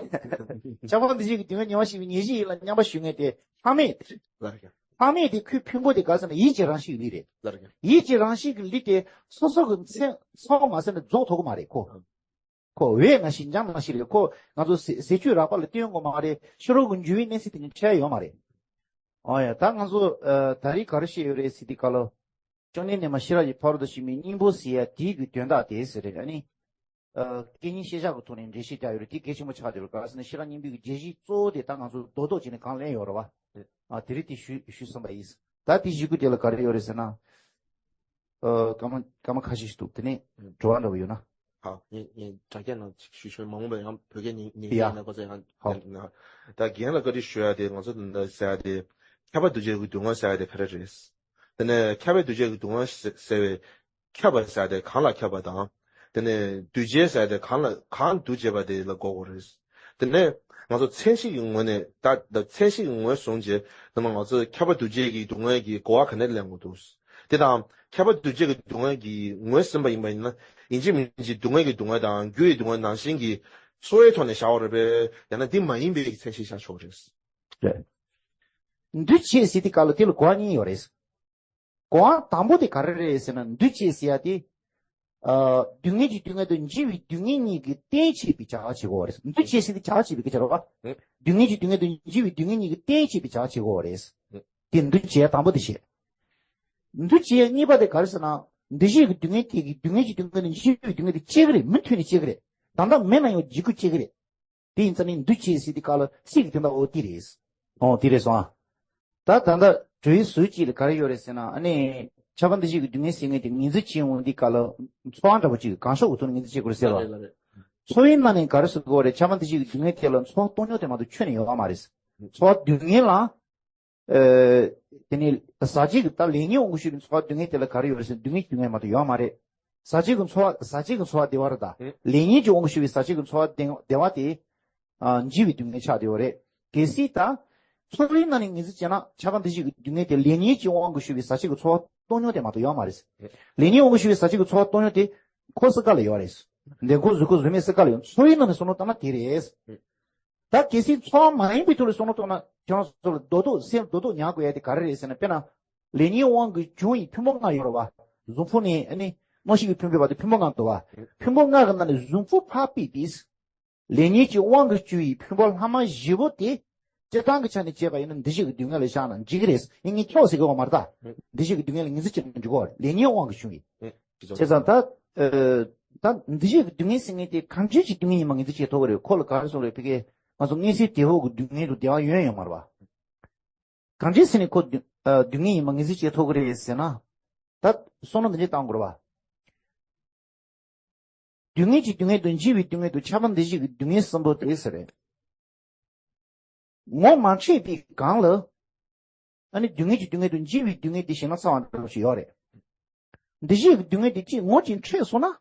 ཆགས་པ་འདུ་བྱེད་ཀྱི་སྡུག་བསྔལ་ཉེ་བར་ཞི་བའི་ཉེར་ཞིའི་ཡུལ་ལ་མཉམ་པར་ཞུགས་མཁན་དེ་ལྷག་མེད། ལགས་སོ། ལྷག་མེད་དེ་ཁོའི་ཕུང་པོ་དེ་ག་ཟེར་ན་ཡིད་ཀྱི་རང་བཞིན་གྱི་ལུས་རེད། ལགས་སོ། ཡིད་ཀྱི་རང་བཞིན་གྱི་ལུས་དེ་སོ་སོ་གི་མཚན་ཚང་མ་ཟེར་ནས་རྫོགས་ཐུབ་ཀྱི་མ་རེད་ཁོ། ཨུ། ཁོ་འོད་ནང་བཞིན་འཇམ་ནང་བཞིན་རེད། ཁོ་ང་ཚོ་ཟས་ཟས་བཅུད་རགས་པ་ལ་བརྟེན་དགོས་མ་རེད། ཕྱི་རོལ་གྱི་འགྱུར་བའི་གནས་ཚུལ་དེ་ནི་འཕྲད་ཡོད་མ་རེད། ཨོ་ཡ། ད་ང་ཚོ་ཨ་ད་རེས་ག་རེ་བཤད་ཡོད་རེད་ཟེར་དུས་སྐབས་ལ། བཅོམ་ལྡན་འདས་མ་ཤེས་རབ་ཀྱི་ཕ་རོལ་ཏུ་ཕྱིན་པའི་སྙིང་པོ་ཟེར་ཡ་དེའི་གི་དོན་དག་དེ་ཟེར་རེད། ཨ་ནི། ཨ། སྐད་གཉིས་ཤེས་བྱ་གི་ཐོག་ནས་འགྲེལ་བཤད་རྒྱག་ཡོད་རེད། དེ་གལ་ཆེན་པོ་ཆགས་བསྡད་ཡོད་རེད། ག་རེ་ཟེར་ན་ཤེས་རབ་སྙིང་པོའི་གི་རྒྱས་གཞི་གཙོ་བོ་དེ་ད་ང་ཚོ་རྡོག་རྡོག་བྱས་ནས་གང་ལེན་ཡོད་རེད་བ། ཨ། དེ་རིང་དེ་ཞུ་ཞུས་ཟིན་པ་ཡིན། ད་དེ་བཞི་དགུ་དེ་ལ་ག་རེ་ཡོད་རེད་ཟེར་ན། ཨ། སྐར་མ་སྐར་མ་ཁ་ཤས་ཤིག་འདུག་དེ་ནས་དྲི་བ་འདྲ་བོ་ཡོད་ན། ཧ། ངས་ངས་དྲ་རྒྱ་ནང་ཞུ་ཞུ་མ་འོངས་པ་ཡང་བོད་སྐད་ཉན་ཉན་ཡ། ཡིན་ན་ཁོ་ཚོ་ཡང་ཧ། ད་རྒན་ལ་བཀའ་འདྲི་ཞུ་ཡ་དེ། ང་ཚོ་ད་ཟེར་ཡ་དེ་ཁྱབ་པ་འདུ་བྱེད་ཀྱི་སྡུག་བསྔལ་ཟེར་ཡ་དེ་ག་རེ་རེད། དེ་ནས་ཁྱབ་པ་འདུ་བྱེད་ཀྱི་སྡུག་བསྔལ་ཟེར་བའི་ཁྱབ་པ་ཟེར་ཡ་དེ་གང་ལ་ཁྱབ་པ་དང་། དེ་ནས་འདུ་བྱེད་ཟེར་ཡ་དེ་གང་ལ་གང་འདུ་བྱེད་པ་དེ་ལ་གོ་དགོས་རེད། དེ་ནས་ང་ཚོ་མཚན་གཞི་གི་ངོས་ནས་ད་ད་མཚན་གཞི་གི་ངོས་བཟུང་རྗེས་དེ་ནས་ང་ཚོ་ཁྱབ་པ་འདུ་བྱེད་ཀྱི་སྡུག་བསྔལ་གྱི་གོ་བ་ག་ནས་ལེན་དགོས་འདུག་དེ་དང་ཁྱབ་པ་འདུ་བྱེད་ཀྱི་སྡུག་བསྔལ་གྱི་ངོས་ཟིན་པ་ཡིན་པ་ཡིན་ན། ཡིན་གཅིག་མིན་གཅིག་སྡུག་བསྔལ་གྱི་སྡུག་བསྔལ་དང་རྒྱུ་ཡི་སྡུག་བསྔལ་ནང་བཞིན་གྱི་ཚོར་བའི་ཐོག་ནས་བཞག་པ་རེད་པས། ཡང་ན་འདི་མ་ཡིན་པའི་མཚན་གཞི་བཞག་ཆོག་རེད། རེད། འདུ་བྱེད་ཟེར་དུས་སྐབས་ལ་དེ་ལ་གོ་བ་གཉིས་ཡོད་རེད། གོ་བ་དང་པོ་དེ་ག་རེ་རེད་ཟེར་ན། འདུ་བྱེད་ཟེར་ཡ་དེ། ཨ། སྡུག་བསྔལ་གྱི་སྡུག་བསྔལ་དང་འཇིགས་པའི་སྡུག་བསྔལ་གཉིས་ཀྱི་རྟེན་བྱེད་པའི་བྱ་བ་བྱེད་དགོས་པ་རེད། འདུ་བྱེད་ཟེར་དུས་བྱ་བ་བྱེད་པའི་སྐད་ཆ་རེད་བ། རེད། སྡུག་བསྔལ་གྱི་སྡུག་བསྔལ་དང་འཇིགས་པའི་སྡུག་བསྔལ་གཉིས་ཀྱི་རྟེན་བྱེད་པའི་བྱ་བ་བྱེད་དགོས་པ་རེད། རེད། དེ་འདུ་བྱེད་དང་པོ་དེ་བྱེད། འདུ་བྱེད་གཉིས་པ་དེ་ག་རེ་ཟེར་ན། འདུ་བྱེད་ཀྱི་སྡུག་བསྔལ་དེ་གི་སྡུག་བསྔལ་གྱི་སྡུག་བསྔལ་དང་འཇིགས་པའི་སྡུག་བསྔལ་དེ་སྐྱེ་གི་རེད། མུ་མཐུད་ནས་སྐྱེ་གི་རེད། ད་ལྟ་མེད་ན་ཡང་འཇིག་རྒྱུ་སྐྱེ་གི་རེད། དེ་ཡིན་ཙང་ནི་འདུ་བྱེད་ཟེར་དུས་སྐབས་ལ་ཚིག་གི་དོན་དག་འོ་དེ་རེད། འོ་དེ་རེད་སོང་ཨ། ད་ད་ལྟ་དྲི་བའི་ཟུར་གཅིག་ལ་ག་རེ་ཡོད་རེད་ཟེར་ན། ཨ་ནི་ཁྱབ་པ་འདུ་བྱེད་ཀྱི་སྡུག་བསྔལ་ཟེར་མཁན་དེ་ངོས་འཛིན་བྱེད་འོང་དུས་སྐབས་ལ་ཚོར་བ་འདྲ་པོ་ཅིག་གང་ཤོག་གི་ཐོག་ནས་ངོས་འཛིན་བྱེད་དགོས་རེད་ཟེར་བ། ལགས་རེད། ཚོར་བའི་ནང་ནས་ག་རེ་ཟེར་དགོས་རེད། ཁྱབ་པ་འདུ་བྱེད་ཀྱི་སྡུག་བསྔལ་དེ་ལ་ཚོར་བ་སྟོང་ཉིད་དེ་མ་གཏོགས་ཁྱོན་ནས་ཡོད་མ་རེད། ཚོར་བ་སྡུག་བསྔལ་ལ། ཨ། དེ་ནི་ཟག་བཅས་ཀྱི་ད་ལས་ཉོན་དབང་གིས་ཞུགས་པའི་ཚོར་བ་སྡུག་བསྔལ་དེ་ལ་ག་རེ་ཡོད་རེད་ཟེར་ན། སྡུག་བསྔལ་གྱི་སྡུག་བསྔལ་མ་གཏོགས་ཡོད་མ་རེད། ཟག་བཅས་ཀྱི་ཚོར་བ། ཟག་བཅས་ཀྱི་ཚོར་བ་བདེ་བ་རེད། ད་ལས་ཉོན་གྱི་དབང་གིས་ཞུགས་པའི་ཟག་བཅས་ཀྱི་ཚོར་བ་བདེ་བདེ་བ་དེ། ཨ། འཇིགས་པའི་སྡུག་བསྔལ་ཆགས་བསྡད་ཡོད་རེད། གལ་སྲིད་ད་ཚོར་བའི་ནང་ནས་ངོས་འཛིན་བྱས་ན། ཁྱབ་པ་འདུ་བྱེད་ཀྱི་སྡུག་བསྔལ་དེ་ལས་ཉོན་གྱི་དབང་གིས་ཞུགས་པའི་ཟག་བཅས་ཀྱི་ཚོར་བ་སྟོང་ཉིད་དེ་མ་གཏོགས་ཡོད་མ་རེད། ལས་ཉོན་དབང་གིས་ཞུགས་པའི་ཟག་བཅས་ཀྱི་ཚོར་བ་སྟོང་ཉིད་དེ་ཁོ་སི་ཀ་ལ་ཡོད་རེད། འདི་ཁོ་གཟུགས་ཁོ་གཟུགས་མེད་སི་ཀ་ལ་ཡོད། ཚོར་བའི་ནང་ནས་བསམ་བློ་བཏང་ན་དེ་རེད། ད་གལ་སྲིད་ཚོར་བ་མ་ཡིན་པའི་ཐོག་ལ་བསམ་བློ་བཏང་ན། ཁྱེད་རང་ཚོ་ལ་རྡོག་རྡོག་སེམས་རྡོག་རྡོག་ཉར་དགོས་ཡ་དེ་ག་རེ་རེད་ཟེར་ན། དཔེར་ན། ལས་ཉོན་དབང་གིས་བྱུང་བའི་ཕུང་པོ་ལྔ་ཡོད་རེད་བ། གཟུགས་ཕུང་ནས་ཨ་ནི་རྣམ་ཤེས་ཀྱི་ཕུང་པོའི་བར་དུ་ཕུང་པོ་ལྔ་འདུག་བ། ཕུང་པོ་ལྔ་གི་ནང་ནས་གཟུགས་ཕུང་ཕར་ཕུད་དེ། ལས་ཉོན་གྱི་དབང་གིས་བྱུང་བའི་ཕུང་པོ་ལྷག་མ་བཞི་པོ་དེ་སྤྱིར་བཏང་གི་ཆ་ནས་བྱས་པ་ཡིན་ན་འདུ་བྱེད་ཀྱི་སྡུག་བསྔལ་ལ་བཞག་ན་འགྲིག་གི་རེད། ཡིན་ངས་ཁྱོག་ཟེར་གི་ཡོད་མ་རེད་ད། འདུ་བྱེད་ཀྱི་སྡུག་བསྔལ་ལ་ངོས་འཛིན་བྱེད་ན་འགྲིག་གི་ཡོད་རེད། ལས་ཉོན་དབང་གིས་བྱུང་བའི། བྱས་ཙང་ད། ཨ། ད་འདུ་བྱེད་ཀྱི་སྡུག་བསྔལ་ཟེར་མཁན་དེ་གང་འདྲ་ཅིག་སྡུག་བསྔལ་ཡིན་པ་ངོས་འཛིན་བྱེད་ཐུབ་ཀྱི་རེད། ཁོ་ལ་ག་རེ་ཟེར་རེད། ཕ་གི་ང་ཚོ་མངོན་གསལ་དོད་པོ་གི་སྡུག་བསྔལ་དང་བདེ་བ་ཡོད་ཡོད་མ་རེད་བ། གང་འདྲ་ཟེར་ནས་ཁོ་སྡུག་ཨ། སྡུག་བསྔལ་ཡིན་པ་ངོས་འཛིན་བྱེད་ཐུབ་ཀྱི་རེད་ཟེར་ན། ད་བསམ་བློ་འདི་འདྲ་བཏང་དགོས་རེད་བ། སྡུག་བསྔལ་གྱི་སྡུག་བསྔལ་དང་འཇིགས་པའི་སྡུག་བསྔལ་དང་ཁྱབ་པ་འདུ་བྱེད་ཀྱི་སྡུག་བསྔལ་གསུམ་པོ་དེ་ཟེར་རེད། ངོ་མ་འཕྲོད་པའི་སྒང་ལ། ཨ་ནི་སྡུག་བསྔལ་གྱི་སྡུག་བསྔལ་དང་འཇིགས་པའི་སྡུག་བསྔལ་དེ་ཞེ་ན་ཚ་བ་འདྲ་བོ་ཞིག་ཡོད་རེད། འདུ་བྱེད་ཀྱི་སྡུག་བསྔལ་དེ་གཅིག་ངོ་གཅིག་འཕྲོད་སོང་ན།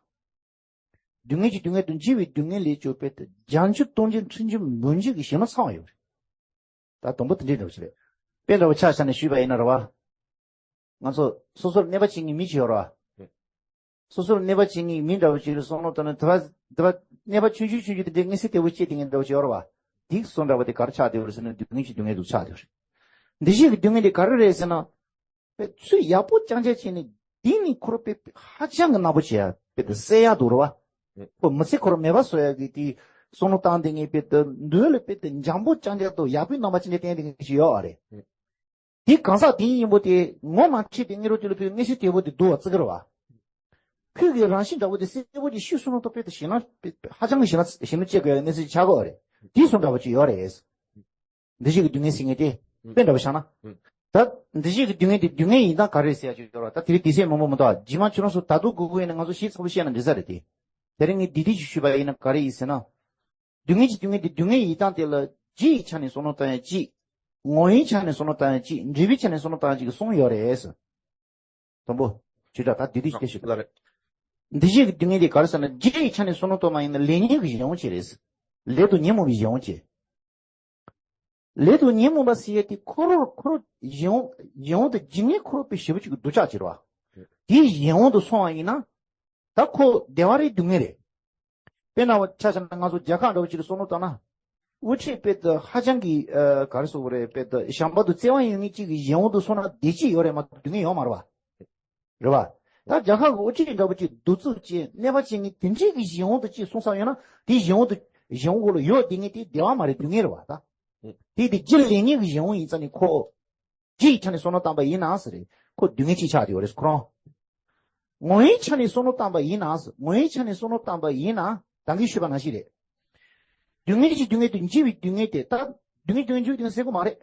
སྡུག་བསྔལ་གྱི་སྡུག་བསྔལ་དང་འཇིགས་པའི་སྡུག་བསྔལ་ལས་སྐྱོབ་པའི་བྱང་ཆུབ་སྟོང་ཆེན་ཁྲིམས་ཀྱི་མུན་བྱེད་ཀྱི་ཞེ་ན་ཚ་བ་ཡོད་རེད། ད་དང་པོ་དེ་འདྲའི་འདྲ་བོ་ཞིག་རེད། དཔེ་འདྲ་བོ་ཆ་བཞག་ནས་ཞུས་པ་ཡིན་ན་རེད་བ། ང་ཚོ་སོ་སོར་གནོད་པ་བྱེད་མཁན་མི་ཞིག་ཡོད་རེད་བ། སོ་སོར་གནོད་པ་བྱེད་མཁན་མི་འདྲ་བོ་ཞིག་ལ་བསམ་བློ་བཏང་ན། དེ་བ་དེ་བ་གནོད་པ་ཆུང་ཆུང་ཆུང་ཆུང་དེ་འདྲའི་མངོན་གསལ་དོད་པོ་སྐྱེས་བསྡད་མཁན་འདྲ་བོ་ཞིག་ཡོད་རེད་བ། དེ་བཟོ་འདྲ་བོ་དེ་ག་རེ་ཆགས་བསྡད་ཡོད་རེད་ཟེར་ན། སྡུག་བསྔལ་གྱི་སྡུག་བསྔལ་དུ་ཆགས་བསྡད་ཡོད་རེད། འདུ་བྱེད་ཀྱི་སྡུག་བསྔལ་དེ་ག་རེ་རེད་ཟེར་ན། དཔེ་ཚུལ་ཡག་པོ་རྐྱང་རྐྱང་བྱས་ནས། འདི་ནི་ཁོ་རང་དཔེ་ཧ་ཅང་གི་ནག་པོ་བྱས་ཡ། དཔེ་དེ་གསལ་ཡག་འདུག་རེད་བ། ཁོ་མི་ཚེ་ཁོ་རང་མེད་པ་བཟོ་ཡ་གི་དེ་བསམ་བློ་བཏང་བསྡད་མཁན། དཔེ་དེ་མདུན་ལ་དཔེ་དེ་འཇམ་པོ་རྐྱང་རྐྱང་དང་ཡག་པོའི་རྣམ་པ་ཅི་འདྲ་བསྟན་བསྡད་མཁན་ཞིག་ཡོད་རེད། དེ་གང་ཟག་དེ་གཉིས་པོ་དེ་ངོ་མ་འཕྲོད་པའི་དངོས་གྲུབ་དེ་ལ་ཕུལ་མངོན་གསལ་དོད་པོ་དེ་འདུག་བ་བརྩི་གི་རེད་བ། ཁོའི་གི་རང་བཞིན་འདྲ་བོ་དེ་གསལ་པོ་ཅིག་ཤེས་སོང་ན། ད་དཔེ་དེ་ཞེ་ན་ཧ་ཅང་གི་ཞེ་ན་ཞེ་ན་སྐྱེ་དགོས་ཡ་གནས་ཚུལ་ཆགས་ཀྱི་ཡོད་རེད། དེ་བཟོ་འདྲ་བོ་ཅིག་ཡོད་རེད། འདུ་བྱེད་ཀྱི་སྡུག་བསྔལ་ཟེར་མཁན་དེ། ཨུ། དཔེ་འདྲ་བོ་བཞག་ན། ཨུ། ད་འདུ་བྱེད་ཀྱི་སྡུག་བསྔལ་དེ་སྡུག་བསྔལ་ཡིན་སྟངས་ག་རེ་རེད་ཟེར་ཡ་ཅིག་ཡོད་རེད་བ། ད་དེ་རིང་དུས་ཚོད་མང་པོ་མི་འདུག་ཨ། རྗེས་མ་ཁྱོད་རང་ཚོ་ད་དུང་དགོས་མཁོ་ཡོད་ན་ང་ཚོ་ཞིབ་ཚགས་པོ་བཤད་ན་འགྲིག་ས་རེད་དེ། དེ་རིང་ངས་འདི་འདྲ་ཞིག་ཞུས་པ་ཡིན་ན་ག་རེ་ཡིན་ཟེར་ན། སྡུག་བསྔལ་གྱི་སྡུག་བསྔལ་དེ་སྡུག་བསྔལ་ཡིན་སྟངས་དེ་ལ་རྒྱུ་ཡི་ཆ་ནས་བསམ་བློ་བཏང་ཡ་གཅིག་ངོ་བོའི་ཆ་ནས་བསམ་བློ་བཏང་ཡ་གཅིག་འབྲས་བུའི་ཆ་ནས་བསམ་བློ་བཏང་ཡ་གཅིག་གསུམ་ཡོད་རེད། དང་པོ། ཇི་ལྟར་ད་དེ་དུས་སྐད་ཤེས། ལགས་རེད། འདུ་བྱེད་ཀྱི་སྡུག་བསྔལ་དེ་ག་རེ་ཟེར་ན། རྒྱུ་ཡི་ཆ་ནས་བསམ་བློ་གཏོང་བ་ཡིན་ན་ལས་ཉོན་གྱི་གཞན་དབང་ཅིག་རེད། ལས་དང་ཉོན་མོངས་པའི་གཞན་དབང་ཅིག་ལས་དང་ཉོན་མོངས་པ་ཟེར་ཡས་དེ་ཁོ་རང་ཁོ་རང་གཞན་དབང་གཞན་དབང་དང་རྒྱུ་ངན་ཁོ་རང་དཔེ་ཞེ་པོ་ཅིག་གི་སྡུག་ཅག་ཅིག་རེད་བ། དེའི་གཞན་དབང་དུ་སོང་བ་ཡིན་ན། ད་ཁོ་བདེ་བ་རེད་སྡུག་བསྔལ་རེད། དཔེར་ན་ཆ་བཞག་ན་ང་ཚོ་རྒྱལ་ཁབ་འདྲ་བོ་ཅིག་ལ་བསམ་བློ་བཏང་ན། དབུ་ཁྲིད་དཔེ་དེ་ཧ་ཅང་གི་ཨ་ག་རེ་ཟེར་དགོས་རེད། དཔེ་དེ་བྱམས་པ་དང་བརྩེ་བ་ཡོད་མཁན་གཅིག་གི་གཞན་དབང་དུ་སོང་ན་བདེ་སྐྱིད་ཡོད་རེད་མ་གཏོགས་སྡུག་བསྔལ་ཡོད་མ་རེད་བ། རེད་བ། ད་རྒྱལ་ཁབ་ཀྱི་དབུ་ཁྲིད་འདྲ་བོ་ཅིག་གདུག་རྩུབ་ཅན་གནོད་པ་བྱེད་མཁན་དེ་འདྲའི་གི་གཞན་དབང་དུ་ཅིག་སོང་ས་ཡོད་ན། དེའི་གཞན་དབང་དུ་གཞན་དབང་གོ་ལ་ཡོད་བསྡད་མཁན་དེ་བདེ་བ་མ་རེད། སྡུག་བསྔལ་རེད་བ་ད། དེ་དེ་རྒྱུ་ལས་ཉོན་གྱི་གཞན་དབང་ཡིན་ཙང་ནི་ཁོ། རྒྱུ་ཡི་ཆ་ནས་བསམ་བློ་བཏང་པ་ཡིན་ན་ཟེར་རེད། ཁོ་སྡུག་བསྔལ་ཅིག་ཆགས་བསྡད་ཡོད་རེད་ཁོ་རང་། ངོ་བོའི་ཆ་ནས་བསམ་བློ་བཏང་པ་ཡིན་ན། ངོ་བོའི་ཆ་ནས་བསམ་བློ་བཏང་པ་ཡིན་ན་ད་གིན་ཞུས་པ་ནང་བཞིན་རེད། སྡུག་བསྔལ་གྱི་སྡུག་བསྔལ་དེ་འཇིགས་པའི་སྡུག་བསྔལ་དེ། ད་སྡུག་བསྔལ་སྡུག་བསྔལ་འཇིགས་པའི་སྡུག་བསྔལ་ཟེར་གྱི་མ་རེད།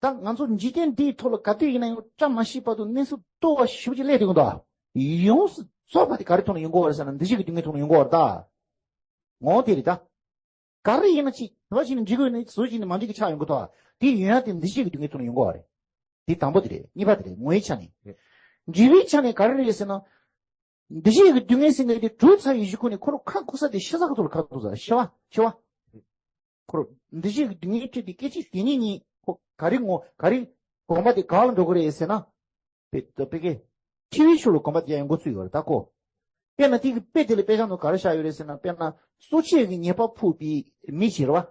ད་ང་ཚོ་འཇིག་རྟེན་འདིའི་ཐོག་ལ་ག་དུས་ཡིན་ན་ཡང་བཀྲ་མ་ཤིས་པ་དང་གནས་ཚུལ་སྟོར་བ་ཞེ་པོ་ཅིག་སླེབས་བསྡད་ཀྱི་འདུག། ཡོངས་སུ་རྫོགས་པ་དེ་ག་རེ་ཐོག་ནས་ཡོང་གི་ཡོད་རེད་ཟེར་ན། འདུ་བྱེད་ཀྱི་སྡུག་བསྔལ་ཐོག་ནས་ཡོང་གི་ཡོད་རེད་ད། ངོ་བོ་དེ་རེད་ད། ག་རེ་ཡིན་ན་ཅིག་དེ་བ་ཞིག་ནས་འགྲིག་གི་ཡོད་ན་བཟོ་ཞིག་ནས་མ་འགྲིག་གི་ཆགས་ཡོང་གི་འདུག། དེ་ཡོང་ཡ་དེ་འདུ་བྱེད་ཀྱི་སྡུག་བསྔལ་ཐོག་ནས་ཡོང་གི་ཡོད་རེད། དེ་དང་པོ་དེ་རེད། གཉིས་པ་དེ་རེད། ངོ་བོའི་ཆ་ནས། འཇིགས་པའི་ཆ་ནས་ག་རེ་རེད་ཟེར་ན། འདུ་བྱེད་ཀྱི་སྡུག་བསྔལ་ཟེར་མཁན་དེ་གྲུབ་ཚར་བའི་གཞུག་གུ་ནས་ཁོ་རང་ཁ་འཁོར་ས་དེ་ཤི་ས་ག་ཚོད་ལ་ཁ་འཁོར་ས། ཤི་བ་ཤི་བ། ཁོ་རང་འདུ་བྱེད་ཀྱི་སྡུག་བསྔལ་སྤྲད་དེ་སྐད་ཅིག་དེ་ནས་ནི་ཁོ་ག་རེ་ངོ་ག་རེ་གོམས་པ་དེ་གང་ལ་འགྲོ་གི་རེད་ཟེར་ན། དཔེ་དཔེ་ཀའི་འཆི་བའི་ཤུལ་ལ་གོམས་པ་དེ་ཡང་འགོ་ཚུགས་ཡོད་རེད་ད་ཁོ། དཔེར་ན་དེ་གི་དཔེ་དེ་ལ་དཔེ་ཆ་ནང་ག་རེ་བཞག་ཡོད་རེད་ཟེར་ན། དཔེར་ན་གསོད་བྱེད་ཀྱི་ཉེས་པ་ཕོག་པའི་མི་ཞིག་རེད་བ།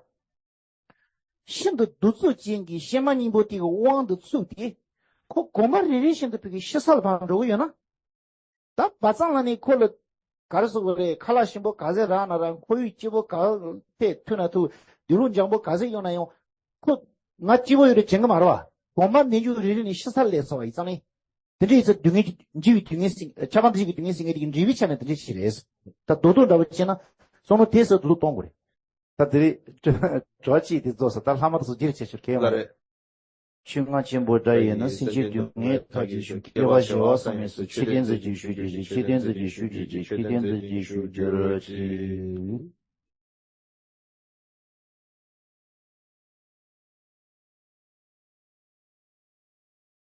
ཤིན་ཏུ་གདུག་རྩུབ་ཅན་གྱི་གཤེད་མ་སྙིང་པོ་དེ་གི་དབང་དུ་ཚུད་དེ། ཁོ་གོམ་པ་རེ་རེ་བཞིན་དུ་ཕ་གི་ཤི་ས་ལ་ཕར་འགྲོ་གི་ཡོད་ན། ད་བ་ཚང་ལ་ནི་ཁོ་ལ་ག་རེ་ཟེར་དགོས་རེད། ཁ་ལག་ཞིམ་པོ་ག་ཚད་རག་ན་རག། ཁོར་ཡུག་སྐྱིད་པོ་ག་ཚད་ཐུག་ན་ཐུག། དུག་ལོག་འཇམ་པོ་ག་ཚད་གཡུགས་ན་ཡང་། ཁོ་ང་སྐྱིད་པོ་ཡོད་རེད་དྲན་གི་མ་རེད་བ། གོམ་པ་ནས་མཇུག་རེ་རེ་ནས་ཤི་ས་སླེབས་ཚར་བ་ཡིན་ཙང་ནི། དེ་འདྲ་ཡིན་ཙང་སྡུག་བསྔལ་གྱི་འཇིགས་པའི་སྡུག་བསྔལ་ཟེར། ཆགས་པ་འདི་ཞིག་གི་སྡུག་བསྔལ་ཟེར་མཁན་དེ་གི་འགྲེལ་བའི་ཆ་ནས་དེ་འདྲ་ཞིག་རེད། ད་རྡོག་རྡོག་འདྲ་བོ་བྱས་ན་བསམ་བློ་དེ་ཚོ་རྡོག་རྡོག་གཏོང་དགོས་རེད། ད་དེ་རིང་དྲི་བ་གཅིག་དེ་རྫོགས་སོང་། ད་ལྷག་མ་དེ་ཚོ་རྒྱུན་ཆད་ཆོག་གལ་ཡོད་མ་རེད། ཆོས་རྔ་ཆེན་པོ་སྒྲ་ཡིས་ནི། སེམས་ཅན་སྡུག་བསྔལ་མཐའ་ཡས་ཤོག། སྐྱེ་བ་བཞི་པ་ཟག་མེད་སོགས། ཆོས་ལྡན་རྫས་ཀྱི་ཞུ་རྒྱུ་ཞིག། ཆོས་ལྡན་རྫས་ཀྱི་ཞུ་རྒྱུ་ཞིག། ཆོས་ལྡན་རྫས་ཀྱི་ཞུ་རྒྱུ་ཞིག།